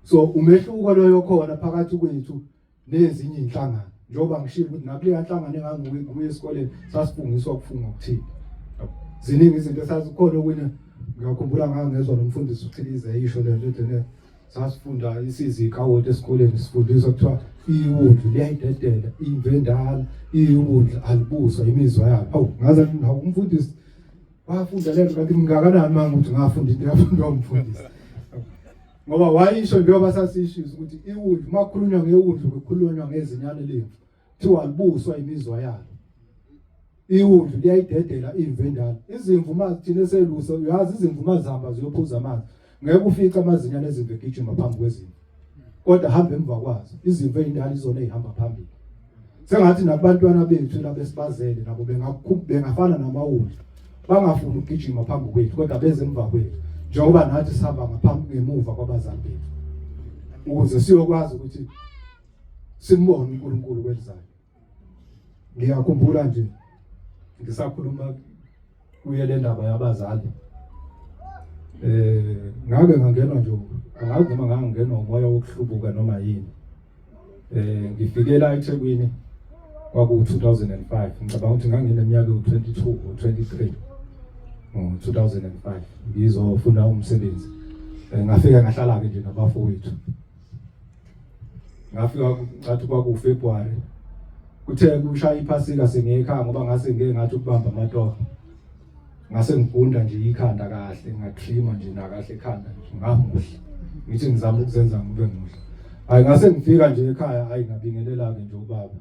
So umehluko loyo khona phakathi kwethu nezinye inhlangano, njengoba ngishilo ukuthi nakuleya nhlangano enganguye kuye esikoleni sasifungiswa ukufunga ukuthini. Ziningi izinto esazikhona okunye. Ngiyakhumbula ngangezwa nomfundisi uChilize eyisho le nto ethi sasifunda isizikawoti esikoleni, sifundiswa kuthiwa iwundlu liyayidedela imvu endala, iwundlu alibuswa imizwa yalo. Awu, ngaze hawu, umfundisi wafunda lento kanti ngingakanani manje ukuthi ngafunda into yafundwa umfundisi, ngoba wayisho njengoba sasishiso ukuthi iwundlu, uma kukhulunywa ngewundlu kukhulunywa ngezinyane lemvu, kuthiwa alibuswa imizwa yalo, iwundlu liyayidedela imvu endala. Izimvu uma thina eselusa, uyazi izimvu uma zihamba ziyophuza amanzi, ngeke ufice amazinyane ezimvu egijima phambi kwezimvu, kodwa hamba emva kwazo. Izimvu ey'ndala izona ey'hamba phambili. Sengathi nabantwana bethu labesibazele nabo bengafana namawundlu, bangafuni ukugijima phambi kwethu kodwa beze emva kwethu, njengoba nathi sihamba ngaphambi ngemuva kwabazali bethu, ukuze siyokwazi ukuthi simbone uNkulunkulu kwelizayo. Ngiyakhumbula nje ngisakhuluma kuye le ndaba yabazali, ngake ngangenwa nje, angazi noma ngangenwa umoya wokuhlubuka noma yini. Ngifike la eThekwini kwaku 2005, ngicabanga ukuthi ngangineminyaka ewu-22 or 23 ngo-2005, ngizofuna umsebenzi. Ngafika ngahlala-ke nje nabafowethu. Ngafika ngathi kwaku February, kuthe kushaya iphasika sengiye ekhaya, ngoba ngase ngike ngathi ukubamba amatoho, ngase ngigunda nje ikhanda kahle, ngatrima nje nakahle ekhanda nje, ngamuhle, ngithi ngizama ukuzenza ngibe muhle. Hayi, ngase ngifika nje ekhaya, hayi, ngabingelela-ke nje ubaba,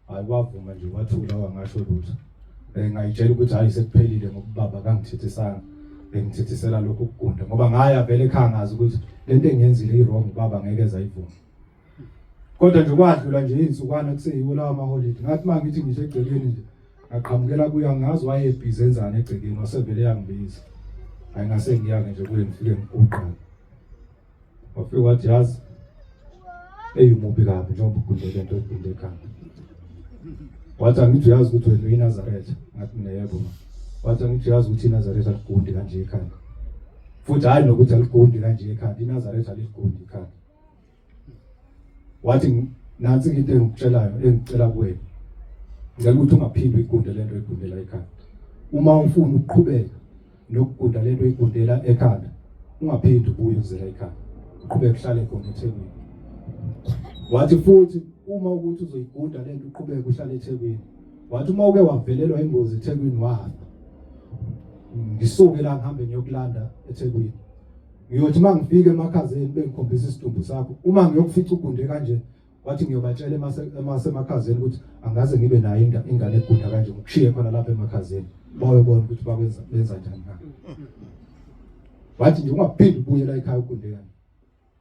hayi, wavuma nje, wathula, wangasho lutho. Ngayitshela ukuthi hayi, sekuphelile ngoba ubaba kangithethisanga. Bengithethisela lokhu ukugunda ngoba ngaya vele ekhaya ngazi ukuthi lento engiyenzile i-wrong, ubaba ngeke ezayivuma. Kodwa nje kwadlula nje izinsukwana kuseyiwo lawa amaholidi, ngathi uma ngithi ngisho egcekeni nje ngaqhamukela kuye, angazi wayebhizi enzani egcekeni, wasevele yangibiza. Hayi, ngase ngiyake nje kuye, ngifike ngiguqa. Wafike wathi, yazi eyi umubi kabi njengoba ugunde le nto egunde ekhanda. Wathi, angithi uyazi ukuthi wena uyiNazaretha? Ngathi mina yebo. Wathi, angithi uyazi ukuthi iNazaretha aligundi kanje ekhanda, futhi hhayi nokuthi aligundi kanje ekhanda, iNazaretha aligundi ikhanda. Wathi, nansi into engikutshelayo, engicela kuwena, ngicela ukuthi ungaphindi uyigunde lento oyigundela ekhanda. Uma ufuna ukuqhubeka nokugunda lento oyigundela ekhanda, ungaphindi ubuye uzela ekhanda, uqhubeke uhlale khona eThekwini. Wathi futhi uma ukuthi uzoyigunda lento uqhubeke uhlale eThekwini, wathi uma uke wavelelwa ingozi eThekwini wafa, ngisuke la ngihambe ngiyokulanda eThekwini, ngiyothi uma ngifika emakhazeni bengikhombisa isidumbu sakho, uma ngiyokufica ugunde kanje, wathi ngiyobatshela emasemakhazeni ukuthi angaze ngibe nayo ingane egunda kanje, ngikushiye khona lapha emakhazeni, bayobona ukuthi bakwenza benza njani na. Wathi nje ungaphindi ubuye la ekhaya ugunde kanje.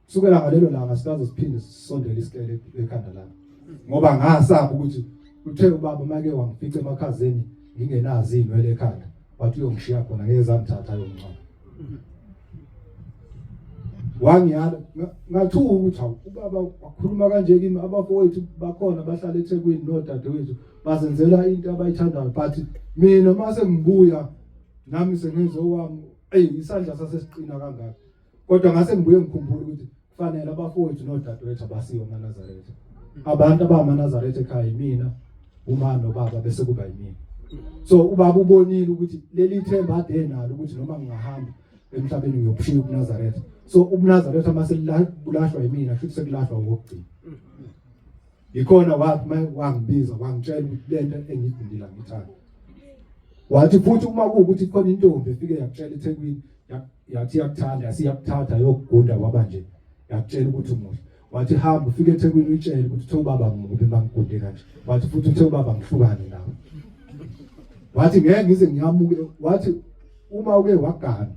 Kusukela ngalelo langa sikaze siphinde sisondele isikele ekhanda lami, ngoba ngasaba ukuthi uthe ubaba make wangifica emakhazeni ngingenazi inwele ekhanda, wathi uyongishiya khona, ngeke zangithatha ayongcwaba. Wangiyala, ngathuka ukuthi hawu, ubaba wakhuluma kanje kimi, abafowethu bakhona bahlala eThekwini nodadewethu bazenzela into abayithandayo, but mina mase ngibuya nami sengenze owami, eyi isandla sasesiqina kangaka. Kodwa ngase ngibuye ngikhumbula ukuthi kufanele abafowethu nodadewethu abasiwe amaNazaretha. Abantu abamaNazaretha ekhaya yimina, uma nobaba, bese kuba yimina. So ubaba ubonile ukuthi leli themba ade nalo ukuthi noma ngingahamba emhlabeni ngiyobushiya ubuNazaretha. So ubuNazaretha mase bulahlwa yimina, futhi sekulahlwa ngokugcina. Yikhona wathi wangibiza wangitshela ukuthi lento engiyigundile angithandi. Wathi futhi uma kuwukuthi khona intombi efike yakutshela eThekwini, yathi iyakuthanda, yasiyakuthatha yokugunda waba nje, yakutshela ukuthi umuhle, wathi hamba ufike eThekwini uyitshele ukuthi uthe ubaba ngimubi mangigunde kanje. Wathi futhi uthe ubaba ngihlukane nawe. Wathi ngeke ngize ngiyamuke. Wathi uma uke wagana,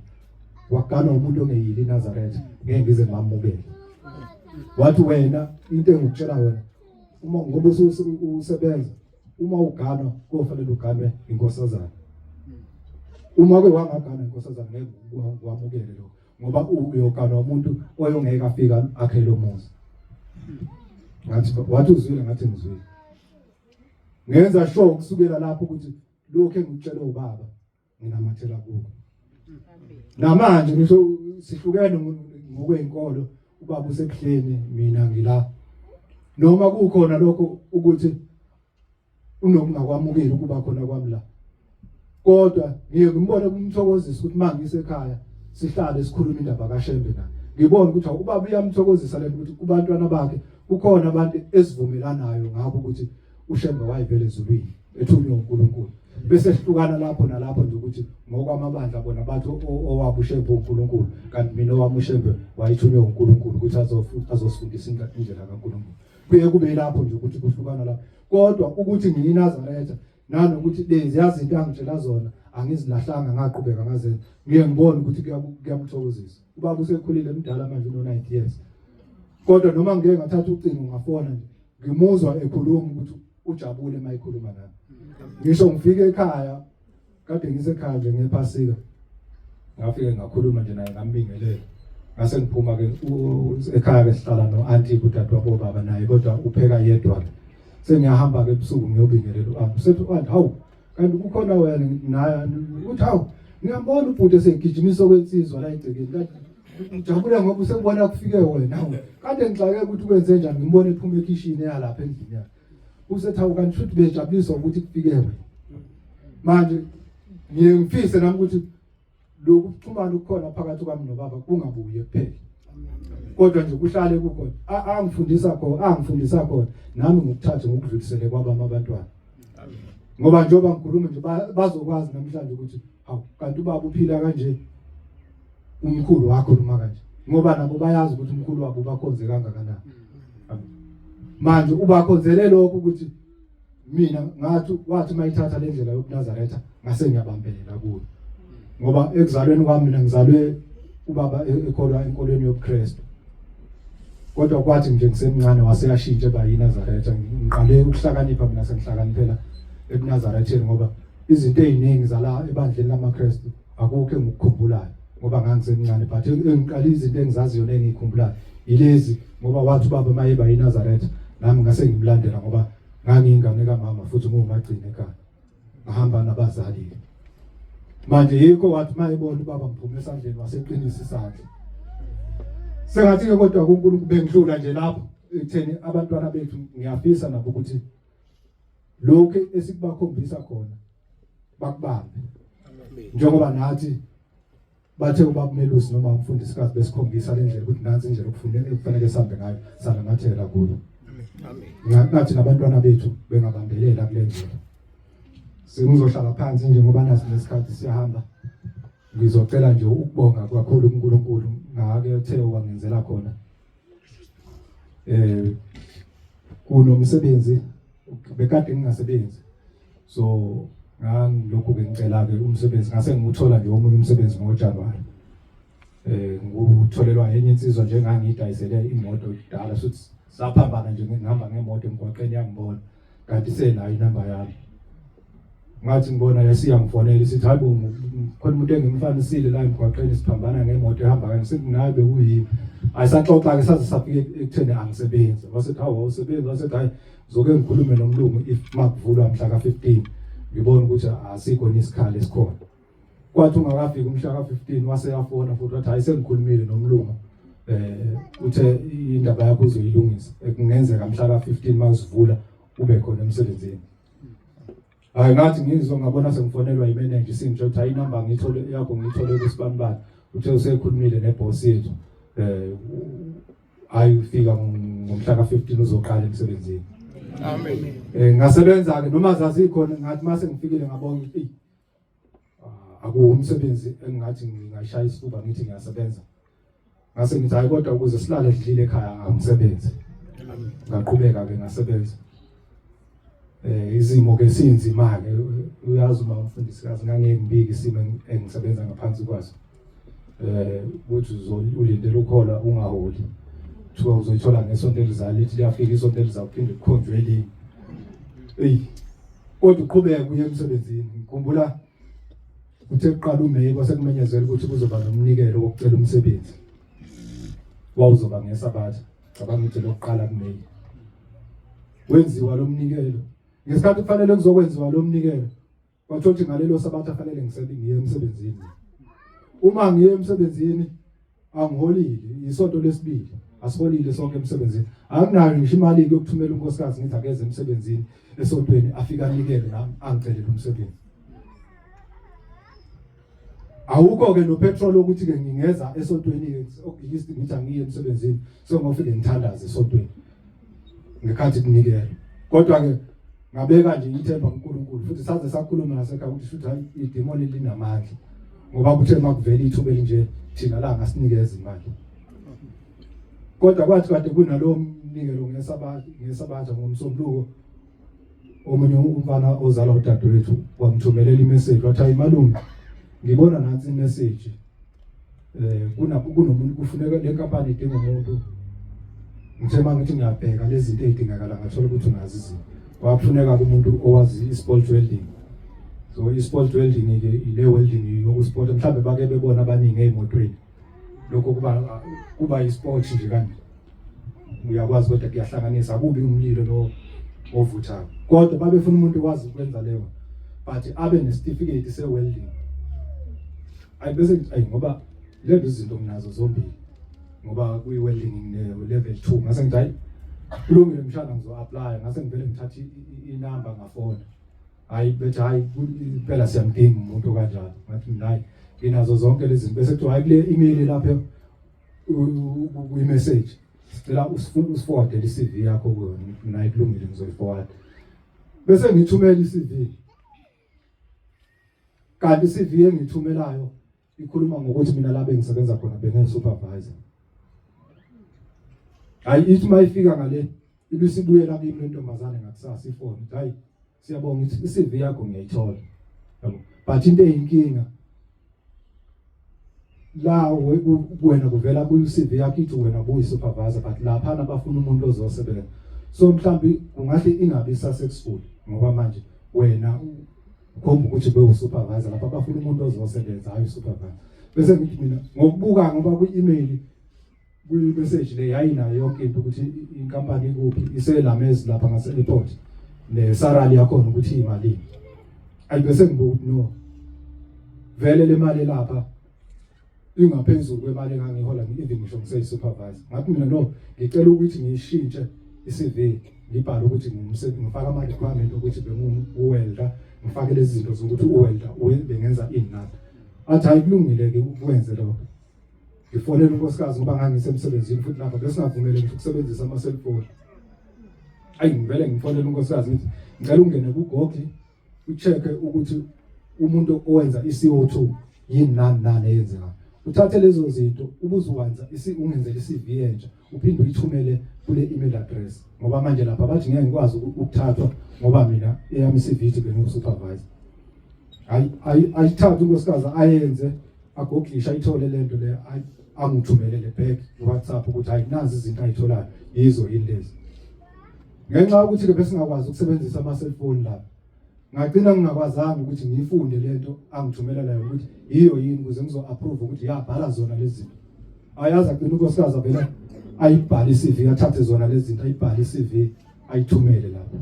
wagana umuntu ongeyili iNazaretha, ngeke ngize ngimamukele. Wathi wena into engikutshela yona, uma ngoba usebenza, uma uganwa kofanele uganwe inkosazana. Uma ke wangagana inkosazana, ngeke wamukele lokho, ngoba uyoganwa umuntu oyongeke afika akhe lo muzi. Ngathi, wathi uzwile? Ngathi ngizwile. Ngenza sure kusukela lapho ukuthi lokho engikutshela ubaba nginamathela kuko. Namanje ngisho sihlukene ngokwezinkolo, ubaba usebuhleni, mina ngila, noma kukhona lokho ukuthi unokungakwamukeli ukuba khona kwami la, kodwa ngiye ngimbone kumthokozisa ukuthi mangisekhaya sihlale sikhuluma indaba kaShembe naye. Ngibone ukuthi ubaba uyamthokozisa lento ukuthi kubantwana bakhe kukhona abantu esivumelanayo ngakho ukuthi uShembe wayevele ezulwini ethunywe uNkulunkulu, bese sihlukana lapho nalapho nje ukuthi ngokwamabandla bona bathi owabo uShembe uNkulunkulu, kanti mina owami uShembe wayethunywe uNkulunkulu ukuthi azosifundisa indlela kaNkulunkulu. Kuye kube lapho nje ukuthi kuhlukana lapho, kodwa ukuthi ngiyiNazaretha nanokuthi lezi yazinto angitshela zona angizilahlanga, ngaqhubeka ngazenza, ngiye ngibone ukuthi kuyamthokozisa ubaba. Usekhulile, mdala manje, uno 90 years, kodwa noma ngike ngathatha ucingo ngafona nje, ngimuzwa ekhuluma ukuthi ujabule uma ekhuluma nami. Ngisho ngifike ekhaya, kade ngisekhaya nje ngephasika, ngafike ngakhuluma nje naye, ngambingelela, ngase ngiphuma ke ekhaya ke. Sihlala no-auntie kudadewabo baba naye, kodwa upheka yedwa ke. Sengiyahamba ke ebusuku ngiyobingelela u-auntie, usethi u-auntie, hawu, kanti kukhona wena naye? Uthi, hawu, ngiyambona ubhuti esegijimisa okwensizwa la egcekeni, kanti ujabule ngoba usekubona kufike wena. Kade ngixake ukuthi kwenze njani, ngimbone ephuma ekhishini eyalapha endlini yakhe. Usethi, hawu, kanti futhi bejabuliswa ukuthi kufike wena. Manje ngiye ngifise nami ukuthi lokhu kuxhumana ukukhona phakathi kwami nobaba kungabuye kuphela, kodwa nje kuhlale kukhona. Angifundisa khona, angifundisa khona, nami ngikuthathe ngokudlulisele kwabami abantwana, ngoba njengoba ngikhuluma nje bazokwazi namhlanje ukuthi hawu, kanti ubaba uphila kanje, umkhulu wakho noma kanje, ngoba nabo bayazi ukuthi umkhulu wabo ubakhonze kangakanani. Manje ubakhonzele lokho ukuthi mina ngathi wathi mayithatha le ndlela yobuNazaretha, ngase ngiyabambelela kuyo. Ngoba ekuzalweni kwami mina ngizalwe ubaba ekholwa enkolweni yobuKristu. Kodwa kwathi nje ngisemncane waseyashintsha eba yiNazaretha. Ngiqale ukuhlakanipha mina sengihlakaniphela ebuNazaretheni ngoba izinto eziningi zala ebandleni lamaKristu akukho engikukhumbulayo ngoba ngangisemncane, but engiqala izinto engizaziyo nengikhumbulayo yilezi, ngoba wathi ubaba mayeba yiNazaretha nami ngase ngimlandela ngoba ngangiyingane kamama futhi ngiwumagcine ekhaya, ngahamba nabazali. Manje yikho wathi mayebona ubaba ngiphume esandleni waseqinisa isandla. Sengathi ke kodwa kuNkulunkulu bengidlula nje lapho ekutheni abantwana bethu ngiyafisa nabo ukuthi lokhu esikubakhombisa khona bakubambe, njengoba nathi bathe ubaba umelusi noma umfundisikazi besikhombisa le ndlela ukuthi nansi indlela okufuneka kufanele sihambe ngayo, sanamathela kuyo. Amen. Ngathi nabantwana bethu bengabambelela kule ndlela. Sengizohlala phansi nje ngoba nasi nesikhathi siyahamba. Ngizocela nje ukubonga kakhulu kuNkulunkulu ngake uthe wangenzela khona. Kunomsebenzi bekade ngingasebenzi, so ngangilokhu ke ngicela ke umsebenzi, ngase ngiwuthola nje omunye umsebenzi ngoJanuary. Ngutholelwa enye insizwa nje engangiyidayisele imoto kudala, futhi saphambana nje ngihamba ngemoto emgwaqeni yangibona kanti senayo inamba yami. Ngathi ngibona yasiyangifonela isithi, hayi bo, khona umuntu engimfanisile la emgwaqeni, siphambana ngemoto ehamba kanje. Sithi naye bekuyimi. Ayisaxoxa ke saze safike ekutheni angisebenzi. Wasethi hawu, awusebenzi? Wasethi hayi, zoke ngikhulume nomlungu if makuvulwa mhla ka-15, ngibona ukuthi asikho isikhala esikhona. Kwathi ungakafiki umhla ka-15 wase yafona futhi wathi hayi, sengikhulumile nomlungu, uthe indaba yakho uzoyilungisa, kungenzeka mhla ka-15 makuzivula ube khona emsebenzini. Hayi, ngathi ngizwa ngabona sengifonelwa imeneja isingitsho ukuthi hayi, inamba ngiyithole yakho ngiyithole kusibanibani, uthe usekhulumile neboss yethu, hayi, ufika ngomhla ka-15 uzoqala emsebenzini. Amen. Ngasebenza ke noma zazikhona, ngathi mase ngifikile ngabona ukuthi akuwo umsebenzi engingathi ngingashaya isifuba ngithi ngiyasebenza. Ngase ngithi hayi, kodwa ukuze silale sidlile ekhaya angisebenzi. Ngaqhubeka ke ngasebenza. Izimo ke sinzima ke, uyazi uma umfundisikazi ngangeke ngibike isimo engisebenza ngaphansi kwaso, ukuthi ulindele ukhola ungaholi, kuthiwa uzoyithola ngesonto elizayo, lithi liyafika isonto elizayo kuphinde kukhonjwe elinye. Eyi, kodwa uqhubeke uye emsebenzini. Ngikhumbula uthe kuqala uMeyi kwase kumenyezela ukuthi kuzoba nomnikelo wokucela umsebenzi, wawuzoba ngeSabatha, cabanga ukuthi lokuqala kuMeyi wenziwa lo mnikelo. Ngesikhathi kufanele kuzokwenziwa lo mnikelo, kwathiwa ukuthi ngalelo Sabatha fanele ngisebenze, ngiye emsebenzini. Uma ngiye emsebenzini angiholile, isonto lesibili asiholile sonke emsebenzini, anginayo ngisho imali yokuthumela unkosikazi ngithi akeze emsebenzini esontweni afike anikele nami angicelele umsebenzi. Awukho ke no petrol ukuthi ke ngingeza esontweni ke okuyist ngithi angiye emsebenzini, sengofike ngithandaze esontweni ngekhathi kunikela. Kodwa ke ngabeka nje ithemba kuNkulunkulu, futhi saze sakhuluma nasekhaya ukuthi futhi hayi, idemoni linamandla, ngoba kuthe makuvela ithuba elinje thina la ngasinikeza imali. Kodwa kwathi kade kunalowo mnikelo ngeSabatha ngomsombuluko, omunye umfana ozalwa udadewethu wangithumelela imessage, wathi hayi malume, ngibona nansi imessage, kunomuntu kufuneka le nkampani idinga umuntu. Ngithe mangithi ngiyabheka lezi zinto ezidingakala, ngathola ukuthi unazi izinto. Kwakufuneka kumuntu owazi i-spot welding. So i-spot welding ke ile welding yokuspot, mhlambe bake bebona abaningi ezimotweni, lokho kuba i-spot nje kanje, uyakwazi kodwa kuyahlanganisa, akubi umlilo lo ovuthayo. Kodwa babefuna umuntu owazi ukwenza leyo, but abe nesitifiketi se-welding. Ayi, bese ngithi ayi, ngoba lezi zinto nginazo zombili ngoba kuyi-welding ne-level 2. Ngase ngithi hayi, kulungile mshana, ngizo-applya. Ngase ngivele ngithatha inamba ngafona. Hayi, bethi hayi, impela siyamdinga umuntu kanjalo. Ngathi mina hayi, nginazo zonke lezi zinto. Bese kuthiwa hayi, kule email lapha kwi-message sicela usiforwardele i-CV yakho kuyona. Mina hayi, kulungile, ngizoyi-forward. Bese ngithumela i-CV, kanti i-CV engithumelayo ikhuluma ngokuthi mina la bengisebenza khona benge-supervisor. Hayi, ithi uma ifika ngale ibisibuyela kimi le ntombazane ngakusasa ifoni, ithi hayi, siyabonga, i-CV yakho ngiyayithola, yabo, but into eyinkinga La wena kuvela ku-CV yakho ithi wena buyi-supervisor, but laphana bafuna umuntu ozosebenza, so mhlawumbe kungahle ingabi successful ngoba manje wena ukhomba ukuthi bewu-supervisor, lapha bafuna umuntu ozosebenza, hayi supervisor. Bese ngithi mina ngokubuka, ngoba kwi-email, kwi-message le yayinayo yonke into ukuthi inkampani ikuphi, iselamezi lapha ngase-airport, ne-salary yakhona ukuthi imalini. Ayi, bese ngibuka ukuthi no, vele le mali lapha ingaphezulu kwemali engangihola even ngisho ngiseyi-supervisor. Ngathi mina no, ngicela ukuthi ngiyishintshe i-CV, ngibhale ukuthi ngifaka ama-requirement ukuthi bengu-welder, ngifake lezi zinto zokuthi u-welder bengenza ini nani. Athi hayi, kulungile-ke, ukwenze lokho. Ngifonela unkosikazi ngoba ngangisemsebenzini futhi lapha besingavumele ngisho ukusebenzisa ama-cellphone. Ayi, ngivele ngifonela unkosikazi, ngithi ngicela ungene ku-Google, u-check-e ukuthi umuntu owenza i-CO2 yini nani nani eyenzekayo, uthathe lezo zinto ubuzowenza ungenzele i-CV entsha, uphinde uyithumele kule email address, ngoba manje lapha bathi ngeke ngikwazi ukuthathwa ngoba mina eyami i-CV ithi bengiwu-supervisor. Hayi, ayithathe unkosikazi ayenze, agoglisha, ayithole lento le, angithumelele back WhatsApp ukuthi hayi, nazi izinto ayitholayo, yizo yini lezi. Ngenxa yokuthi ke besingakwazi ukusebenzisa ama cellphone lapha, ngagcina ngingakwazanga ukuthi ngiyifunde lento angithumela layo ukuthi yiyo yini, ukuze ngizo approve ukuthi yabhala zona lezi zinto. Ayazi, agcina unkosikazi avela ayibhale i-CV, athathe zona lezi zinto, ayibhale i-CV, ayithumele lapho.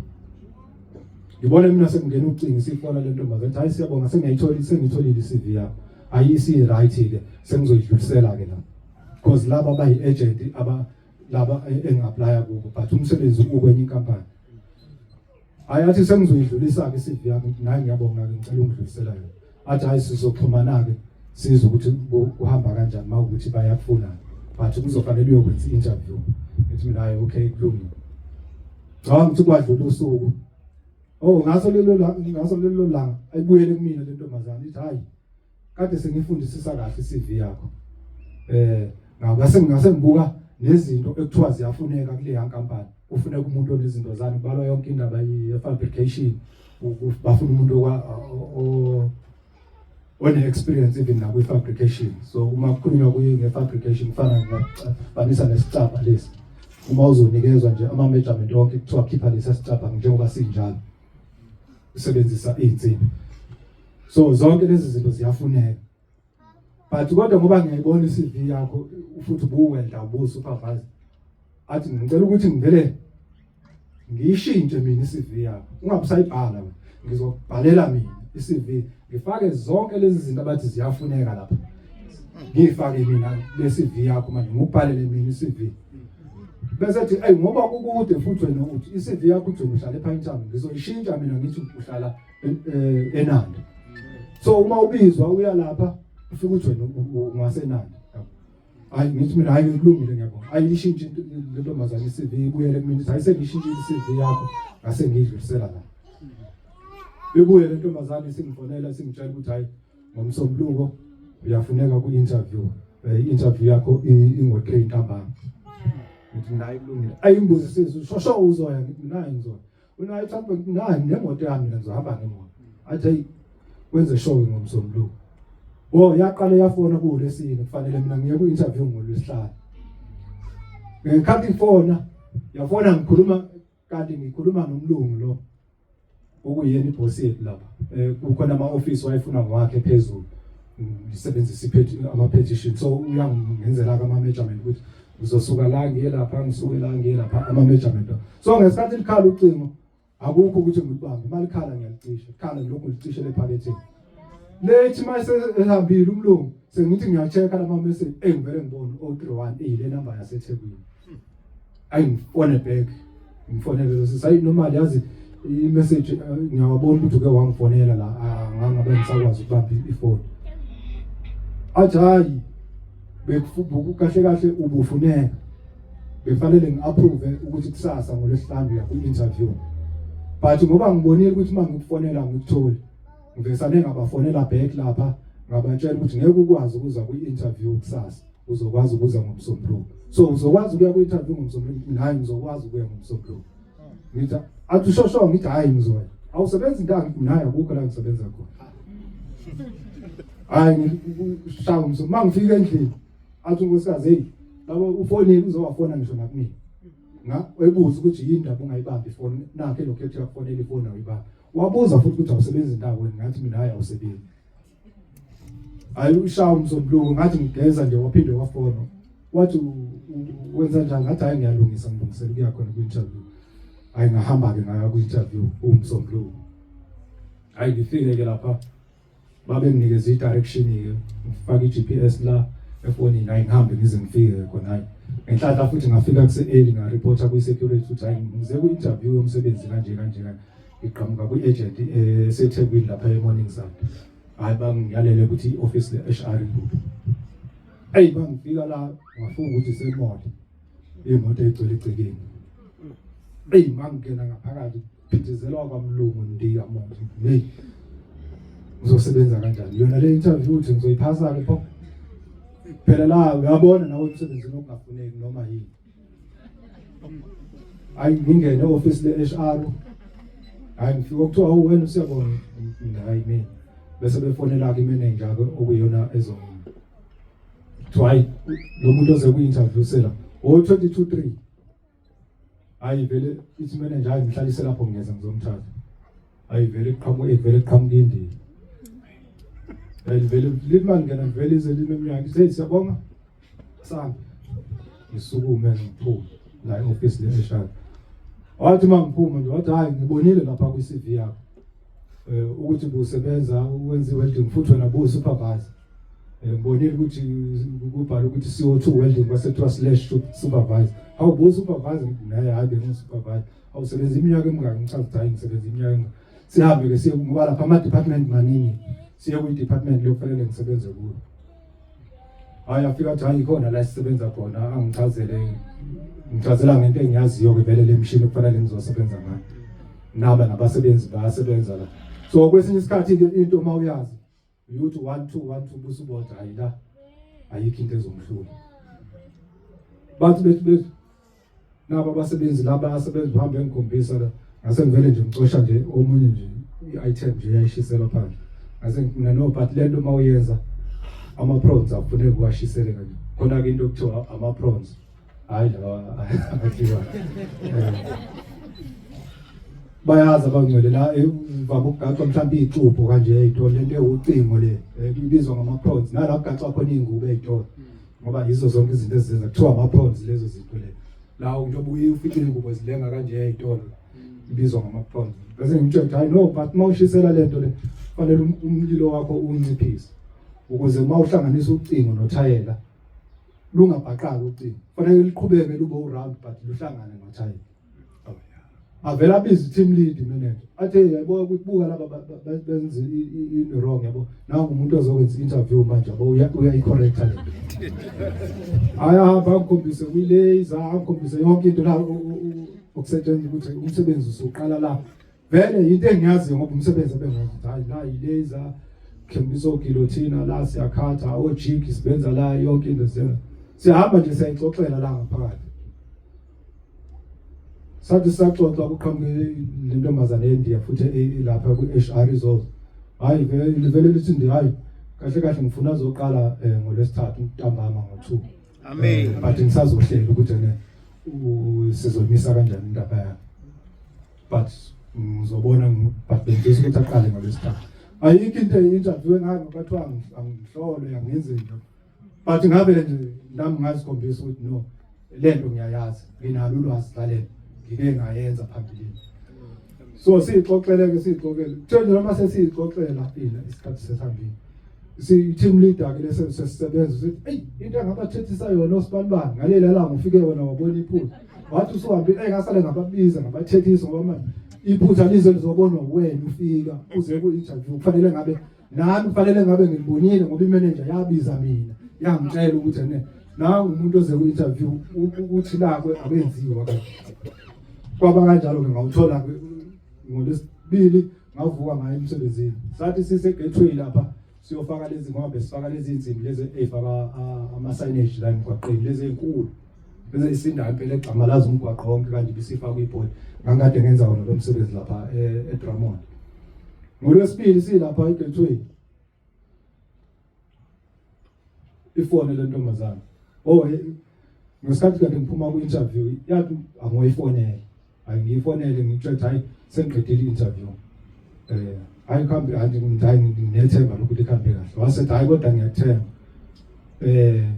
Ngibona mina sekungena ucingo, sifona le ntombazane, hayi siyabonga, sengiyayithola, sengitholile i-CV yakho, ayisi right ke, sengizoyidlulisela ke la, because laba bayi agent aba laba engi-applya kubo, but umsebenzi ukwenye inkampani. Hayi, athi sengizoyidlulisa ke i-CV yakho. Nayi, ngiyabonga ke, ngicela ungidlulisela yona. Athi hayi, sizoxhumana ke, sizwe ukuthi kuhamba kanjani mawukuthi bayakufuna, but kuzofanele uyokwenza i-interview. Ngithi mina hayi, okay, kulungile. Ngicabanga ukuthi kwadlula usuku, oh, ngaso lelo langa ayibuyele kumina le ntombazane, ithi hayi, kade sengifundisisa kahle i-CV yakho, ngase ngase ngibuka nezinto ekuthiwa ziyafuneka kule nkampani, kufuneka umuntu onezinto zani, kubalwa yonke indaba ye-fabrication, bafuna umuntu one experience even nakwi fabrication. So uma kukhulunywa kuyi nge-fabrication, kufana fanisa nesicabha lesi, uma uzonikezwa nje ama measurement wonke, kuthiwa khipha lesi sicabha njengoba sinjalo, usebenzisa izinsimbi. So zonke lezi zinto ziyafuneka, but kodwa ngoba ngiyayibona i-CV yakho futhi ubuwelda, ubu-supervisor, athi ngicela ukuthi ngivele ngiyishintshe mina i-CV yakho, ungabe usayibhala wena, ngizobhalela mina i-CV, ngifake zonke lezi zinto abathi ziyafuneka lapha, ngiyifake mina le CV yakho manje, ngikubhalele mina i-CV. Bese ethi ey, ngoba kukude futhi wena uthi i-CV yakho uthi uhlala ePinetown, ngizoyishintsha mina ngithi uhlala eNanda, so uma ubizwa uya lapha ufike uthi wena ungaseNanda. Hayi, ngithi mina hayi, kulungile, ngiyabonga. Ayishintshe le ntombazane i-CV, ibuyele kumina, ithi hayi, sengishintshile i-CV yakho, ngase ngiyidlulisela la. Ibuye le ntombazane isingifonela, isingitshela ukuthi hayi, ngomsombuluko uyafuneka ku-interview, i-interview yakho ingo-3 ntambama. Ngithi mina hayi, kulungile. Ayimbuze sizwe shosho uzoya, ngithi mina hayi, ngizoya. Unayo transport? Nayo, nemoto yami mina, ngizohamba ngemoto. Athi hey, wenze sure ngomsombuluko. Oh, yaqala yafona kuLesine, kufanele mina ngiye ku-interview ngoLwesihlanu. Ngekhathi ifona, yafona ngikhuluma, kanti ngikhuluma nomlungu lo okuyena ibhosi yethu lapha, kukhona ama-office wayefuna ngwakhe phezulu, ngisebenzisa ama-petition, so uyangenzela ama-measurement ukuthi ngizosuka la ngiye lapha, ngisuke la ngiye lapha, ama-measurement. So ngesikhathi likhala ucingo, akukho ukuthi ngilibambe, uma likhala ngiyalicisha, likhala ngilokhu ngilicishe ephaketheni. Lethi mase ehambile umlungu, sengithi ngiya-check-a lama message, engivele ngibone 031, eyile number yaseThekwini. Ayi, ngifone back, ngifonele lo sisi, ayi normal, yazi i-message ngiyawabona ukuthi uke wangifonela la, ngangabe ngisakwazi ukubamba ifoni. Athi hayi, kahle kahle ubufuneka, befanele ngi-approve ukuthi kusasa ngoLwesihlanu uya kwi-interview, but ngoba ngibonile ukuthi uma ngikufonela ngikutholi, ngivesane ngabafonela back lapha, ngabatshela ukuthi ngeke ukwazi ukuza kwi-interview kusasa, uzokwazi ukuza ngoMsombuluko. So uzokwazi ukuya kwi-interview ngoMsombuluko? Hayi, ngizokwazi ukuya ngoMsombuluko. Ngithi athi ushosho, ngithi hayi, ngizoya. Awusebenzi intanga? Ngithi hayi, akukho la ngisebenza khona. Hayi, ngishaya umso mangifika endlini, athi unkosikazi, "Hey, labo ufonile, uzowafona ngisho nakumina." Nga ebuza ukuthi yini ndaba ungayibambi ifoni nakhe, lokho ethi yakufonela ifoni awuyibambi. Wabuza futhi ukuthi awusebenzi indaweni, ngathi mina hayi, awusebenzi. Hayi, ushaya umsombuluko, ngathi ngigeza nje, waphinde wafona, wathi, "Wenza njani?" Ngathi, "Hayi, ngiyalungisa, ngilungisela ukuya khona kwi-interview." Hayi, ngahamba-ke ngaya kwi-interview umsombuluko. Hayi, ngifike-ke lapha, babe nginikeza i-direction-ke, ngifake i-GPS la efonini. Hayi, ngihambe ngize ngifike khona. Hayi, ngenhlanhla futhi ngafika kuse-early, ngareporta kwi-security ukuthi hayi, ngize kwi-interview yomsebenzi kanje kanje kanje, ngiqhamuka kwi-agent eseThekwini lapha e-Morningside. Hayi, bangiyalele ukuthi i-office le-HR ikuphi. Eyi, bangifika la, ngafunga ukuthi ise-mall, iy'moto ey'gcwele egcekeni. Eyi, mangingena ngaphakathi, phithizelwa kwamlungu, ndiya manje, hey, ngizosebenza kanjani yona le interview, uthi ngizoyiphasa-ke pho? Phela la uyabona nawe emsebenzini okungafuneki noma yini. Hayi, ngingene e-office le-HR. Hayi, ngifika, kuthiwa, "Awu, wena usiyabona?" Mina, "Hayi, mina." Bese befonela-ke imanager-ke okuyiyona ezo, kuthiwa, "Hayi, lo muntu oze kwi-interview sela o-22 3." Hayi, vele ithi manager, "Hayi, ngihlalise lapho, ngiyeza ngizomthatha." Hayi, vele kuqhamuka, vele kuqhamuka indiya. Hayi, vele lithi mangena, vele ize lime emnyango, ithi, "Hey, siyabonga, sambe." Ngisukume ngiphume la e-office le-HR. Wathi uma ngiphuma nje, wathi, "Hayi, ngibonile lapha kwi-CV yakho ukuthi busebenza wenza i-welding, futhi wena bu-supervisor. Ngibonile ukuthi kubhala ukuthi CO2 welding, kwase kuthiwa slash supervisor. Hawu, bu-supervisor?" Naye, "Hayi, bengu-supervisor." "Awusebenza iminyaka emingaki?" Ngichaza ukuthi hayi, ngisebenza iminyaka emingaki. Sihambe ke siye, ngoba lapha ama-department maningi, siye kwi-department lokufanele ngisebenze kuyo. Hayi, afika athi, "Hayi, ikhona la sisebenza khona." Angichazele, ngichazela ngento engiyaziyo ke vele, le mshini okufanele ngizosebenza ngayo, naba nabasebenzi bayasebenza la. So kwesinye isikhathi ke into uma uyazi uyuthi 1 2 1 2, busubona hayi, la ayikho into ezomhlula. Bathi bethi naba abasebenzi laba abasebenzi, bahambe ngikhombisa la, ngase ngivele nje ngicosha nje omunye nje i-item nje yayishiselwa phandle. Ngase mina, "No, but lento uma uyenza ama-prawns akufuneki uwashisele kanje." Khona-ke into okuthiwa ama-prawns, hhayi, lawa adliwa. Bayazi abangcwele la, uvama ukugaxwa mhlawumbe iy'xubho kanje ey'tolo, lento ewucingo le ibizwa ngama-prawns, nala kugaxwa khona iy'ngubo ey'tolo, ngoba yizo zonke izinto ezizenza kuthiwa ama-prawns lezo zinto le. La njengoba uye ufice iy'ngubo zilenga kanje ey'tolo, ibizwa ngama-prawns. Bese ngimtshela ukuthi, "Hayi, no, but uma ushisela lento le, kufanele umlilo wakho unciphise, ukuze uma uhlanganisa ucingo nothayela lungabhaqaki ucingo. Kufanele liqhubeke lube u-round, but luhlangane nothayela." Avela abize i-team lead manager, athi, "Hey, yabo ukuthi buka laba benze into wrong, yabo. Nangu umuntu ozokwenza i-interview manje, yabo, uyayi-correcta le." Ayahamba angikhombise kwi-laser, angikhombise yonke into la okusetshenziswa, ukuthi umsebenzi usuqala la. Vele into engiyaziyo, ngoba umsebenzi abengazi ukuthi hayi, la yi-laser, khombisa ogilothina la, siyakhatha ojig, sibenza la yonke into siyenza. Siyahamba nje siyayixoxela la ngaphakathi. Sathi saxoxa, kuqhamuke le ntombazane yeNdiya futhi lapha kwi-HR izozo. Hayi, vele vele lithi nje, "Hayi, kahle kahle ngifuna azoqala ngolwesithathu ntambama ngo-2." Amen. But ngisazohlela ukuthi ene sizomisa kanjani indaba yakhe, but ngizobona, but bengifisa ukuthi aqale ngolwesithathu. Ayikho into, i-interview engake kwathiwa angihlolwe, angenze nto, but ngavele nje nami ngazikhombisa ukuthi no, lento ngiyayazi, nginalo ulwazi lalento, ngike ngayenza phambilini. So siyixoxele ke, siyixoxele, kuthe nje noma sesiyixoxela ina isikhathi sesihambile, si team leader ke lese sesisebenza, sithi, "Hey, into engabathethisa yona osibanibani ngalela langa ufike wena wabona iphutha, wathi usuhambile, hey, ngasale ngababiza ngabathethisa, ngoba manje iphutha lize lizobonwa wena ufika uze ku-interview. Kufanele ngabe nami, kufanele ngabe ngilibonile, ngoba imanager yabiza mina yangitshela ukuthi ene nangu umuntu oze ku-interview ukuthi la akwenziwa kanje." Kwaba kanjalo-ke, ngawuthola-ke ngolwesibili, ngavuka ngayo emsebenzini. Sathi sise-gateway lapha siyofaka lezi, ngoba besifaka lezi insimbi lezi ey'faka ama-signage la emgwaqeni, lezi ey'nkulu, bese isindayo impela egxamalaza umgwaqo wonke kanje, bisifakwa ibhodi. Ngangikade ngenza wona lo msebenzi lapha eDrummond. Ngolwesibili silapha e-gateway. Ifone le ntombazana. Oh, ngesikhathi kade ngiphuma ku-interview yathi angoyifonele. Hayi ngiyifonele ngitshela hayi sengiqedile i-interview. Eh hayi kuhambe hayi ngithi nginethemba lokuthi kuhambe kahle. Wasethi hayi kodwa ngiyakuthemba. Eh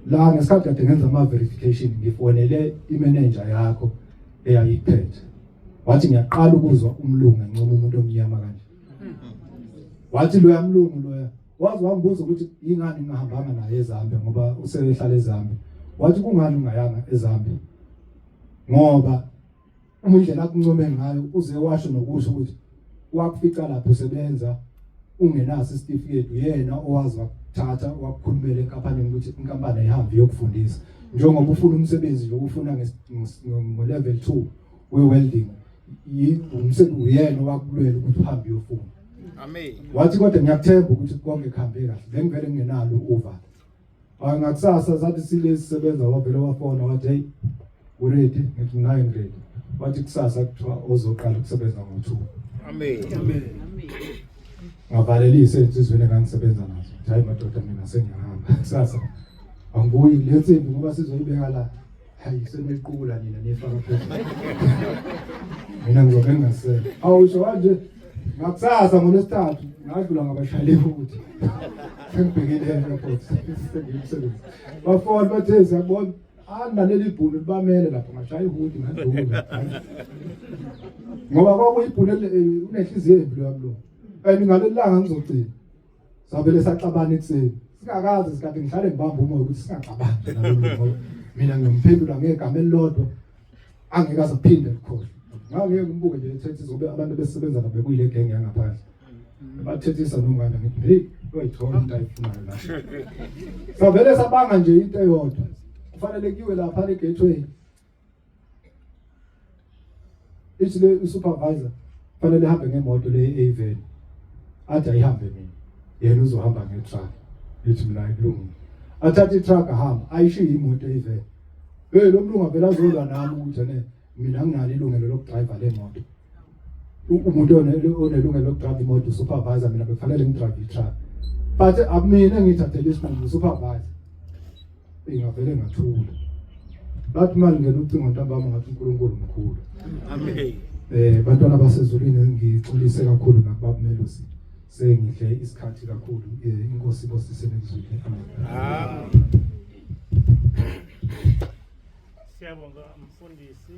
la ngesikhathi kade ngenza ama verification ngifonele i-manager yakho eyayiphethe. Wathi ngiyaqala ukuzwa umlungu encoma umuntu omnyama kanje. Wathi loya mlungu loya waze wangibuza ukuthi ingani ngingahambanga naye eZambia ngoba usehlala eZambia. Wathi kungani ungayanga eZambia? Ngoba uma indlela akuncome ngayo uze washo nokusho ukuthi wakufica lapho usebenza ungenaso isitifiketi uyena owazi wakuthatha wakukhulumela enkampanini ukuthi inkampani ayihambe iyokufundisa njengoba ufuna umsebenzi nje ufuna ngo-level 2 we-welding umsebenzi uyena owakulwela ukuthi uhambe uyofuna. Amen. Wathi kodwa ngiyakuthemba ukuthi konke kuhambe kahle bengivele ngingenalo uvalo. Hayi ngakusasa sathi sile sisebenza wavele wafona wathi hey uready ngithi naye ngiready. Wathi kusasa kuthiwa ozoqala ukusebenza ngo-2. Amen. Amen. Ngavalelisa ensizweni engangisebenza nazo. Hayi madoda mina sengiyahamba kusasa. Angibuyi le nsimbi ngoba sizoyibeka la. Hayi seniqula nina nifaka phezulu. Mina ngizobe ngingasele. Awusho kanje ngakusasa ngolwesithathu ngadlula ngabashayeli futhi. Sengibhekile e-airport sengiyumsebenzi. Bafona bathe siyabona analeli ibhunu libamele lapho ngashaya ihudi ngadlula. Ngoba kwakuyibhunu unenhliziyo embi loya mlungu. And ngaleli langa ngizogcina. Savele saxabana ekuseni. Singakaze sikade ngihlale ngibamba umoya ukuthi singaxabani nje nalo ngoba mina ngiyomphendula ngegama elilodwa angeke aze aphinde likhohlwe. Ngangeke ngimbuke nje ethethisa ngoba abantu besebenza nabo bekuyile genge yangaphandle. Bathethisa nomngane ngithi hey uyayithola into ayifunayo la. Savele sabanga nje into eyodwa. Kufanele kuyiwe lapha e-gateway. Ithi le supervisor fanele ihambe ngemoto le eyiveni athi ayihambe mina yena uzohamba ngetruck ngithi mina ayikulungile athathe itruck ahamba ayishiye imoto eyiveni hey lo mlungu avela azolwa nami ukuthi ne mina nginalo ilungelo lokudrive le moto umuntu onelungelo lokudrive imoto supervisor mina bekufanele ngidrive itruck but akumina engithathele isinqumo supervisor Ngavele ngathula. Bathi manje ngena ucingo ntambama ngathi uNkulunkulu mkhulu. Amen. Eh bantwana basezulwini ngixolise kakhulu nakubaba Melusi. Sengidle isikhathi kakhulu eh, inkosi ibosise nekuzwile. Amen. Amen. Siyabonga mfundisi.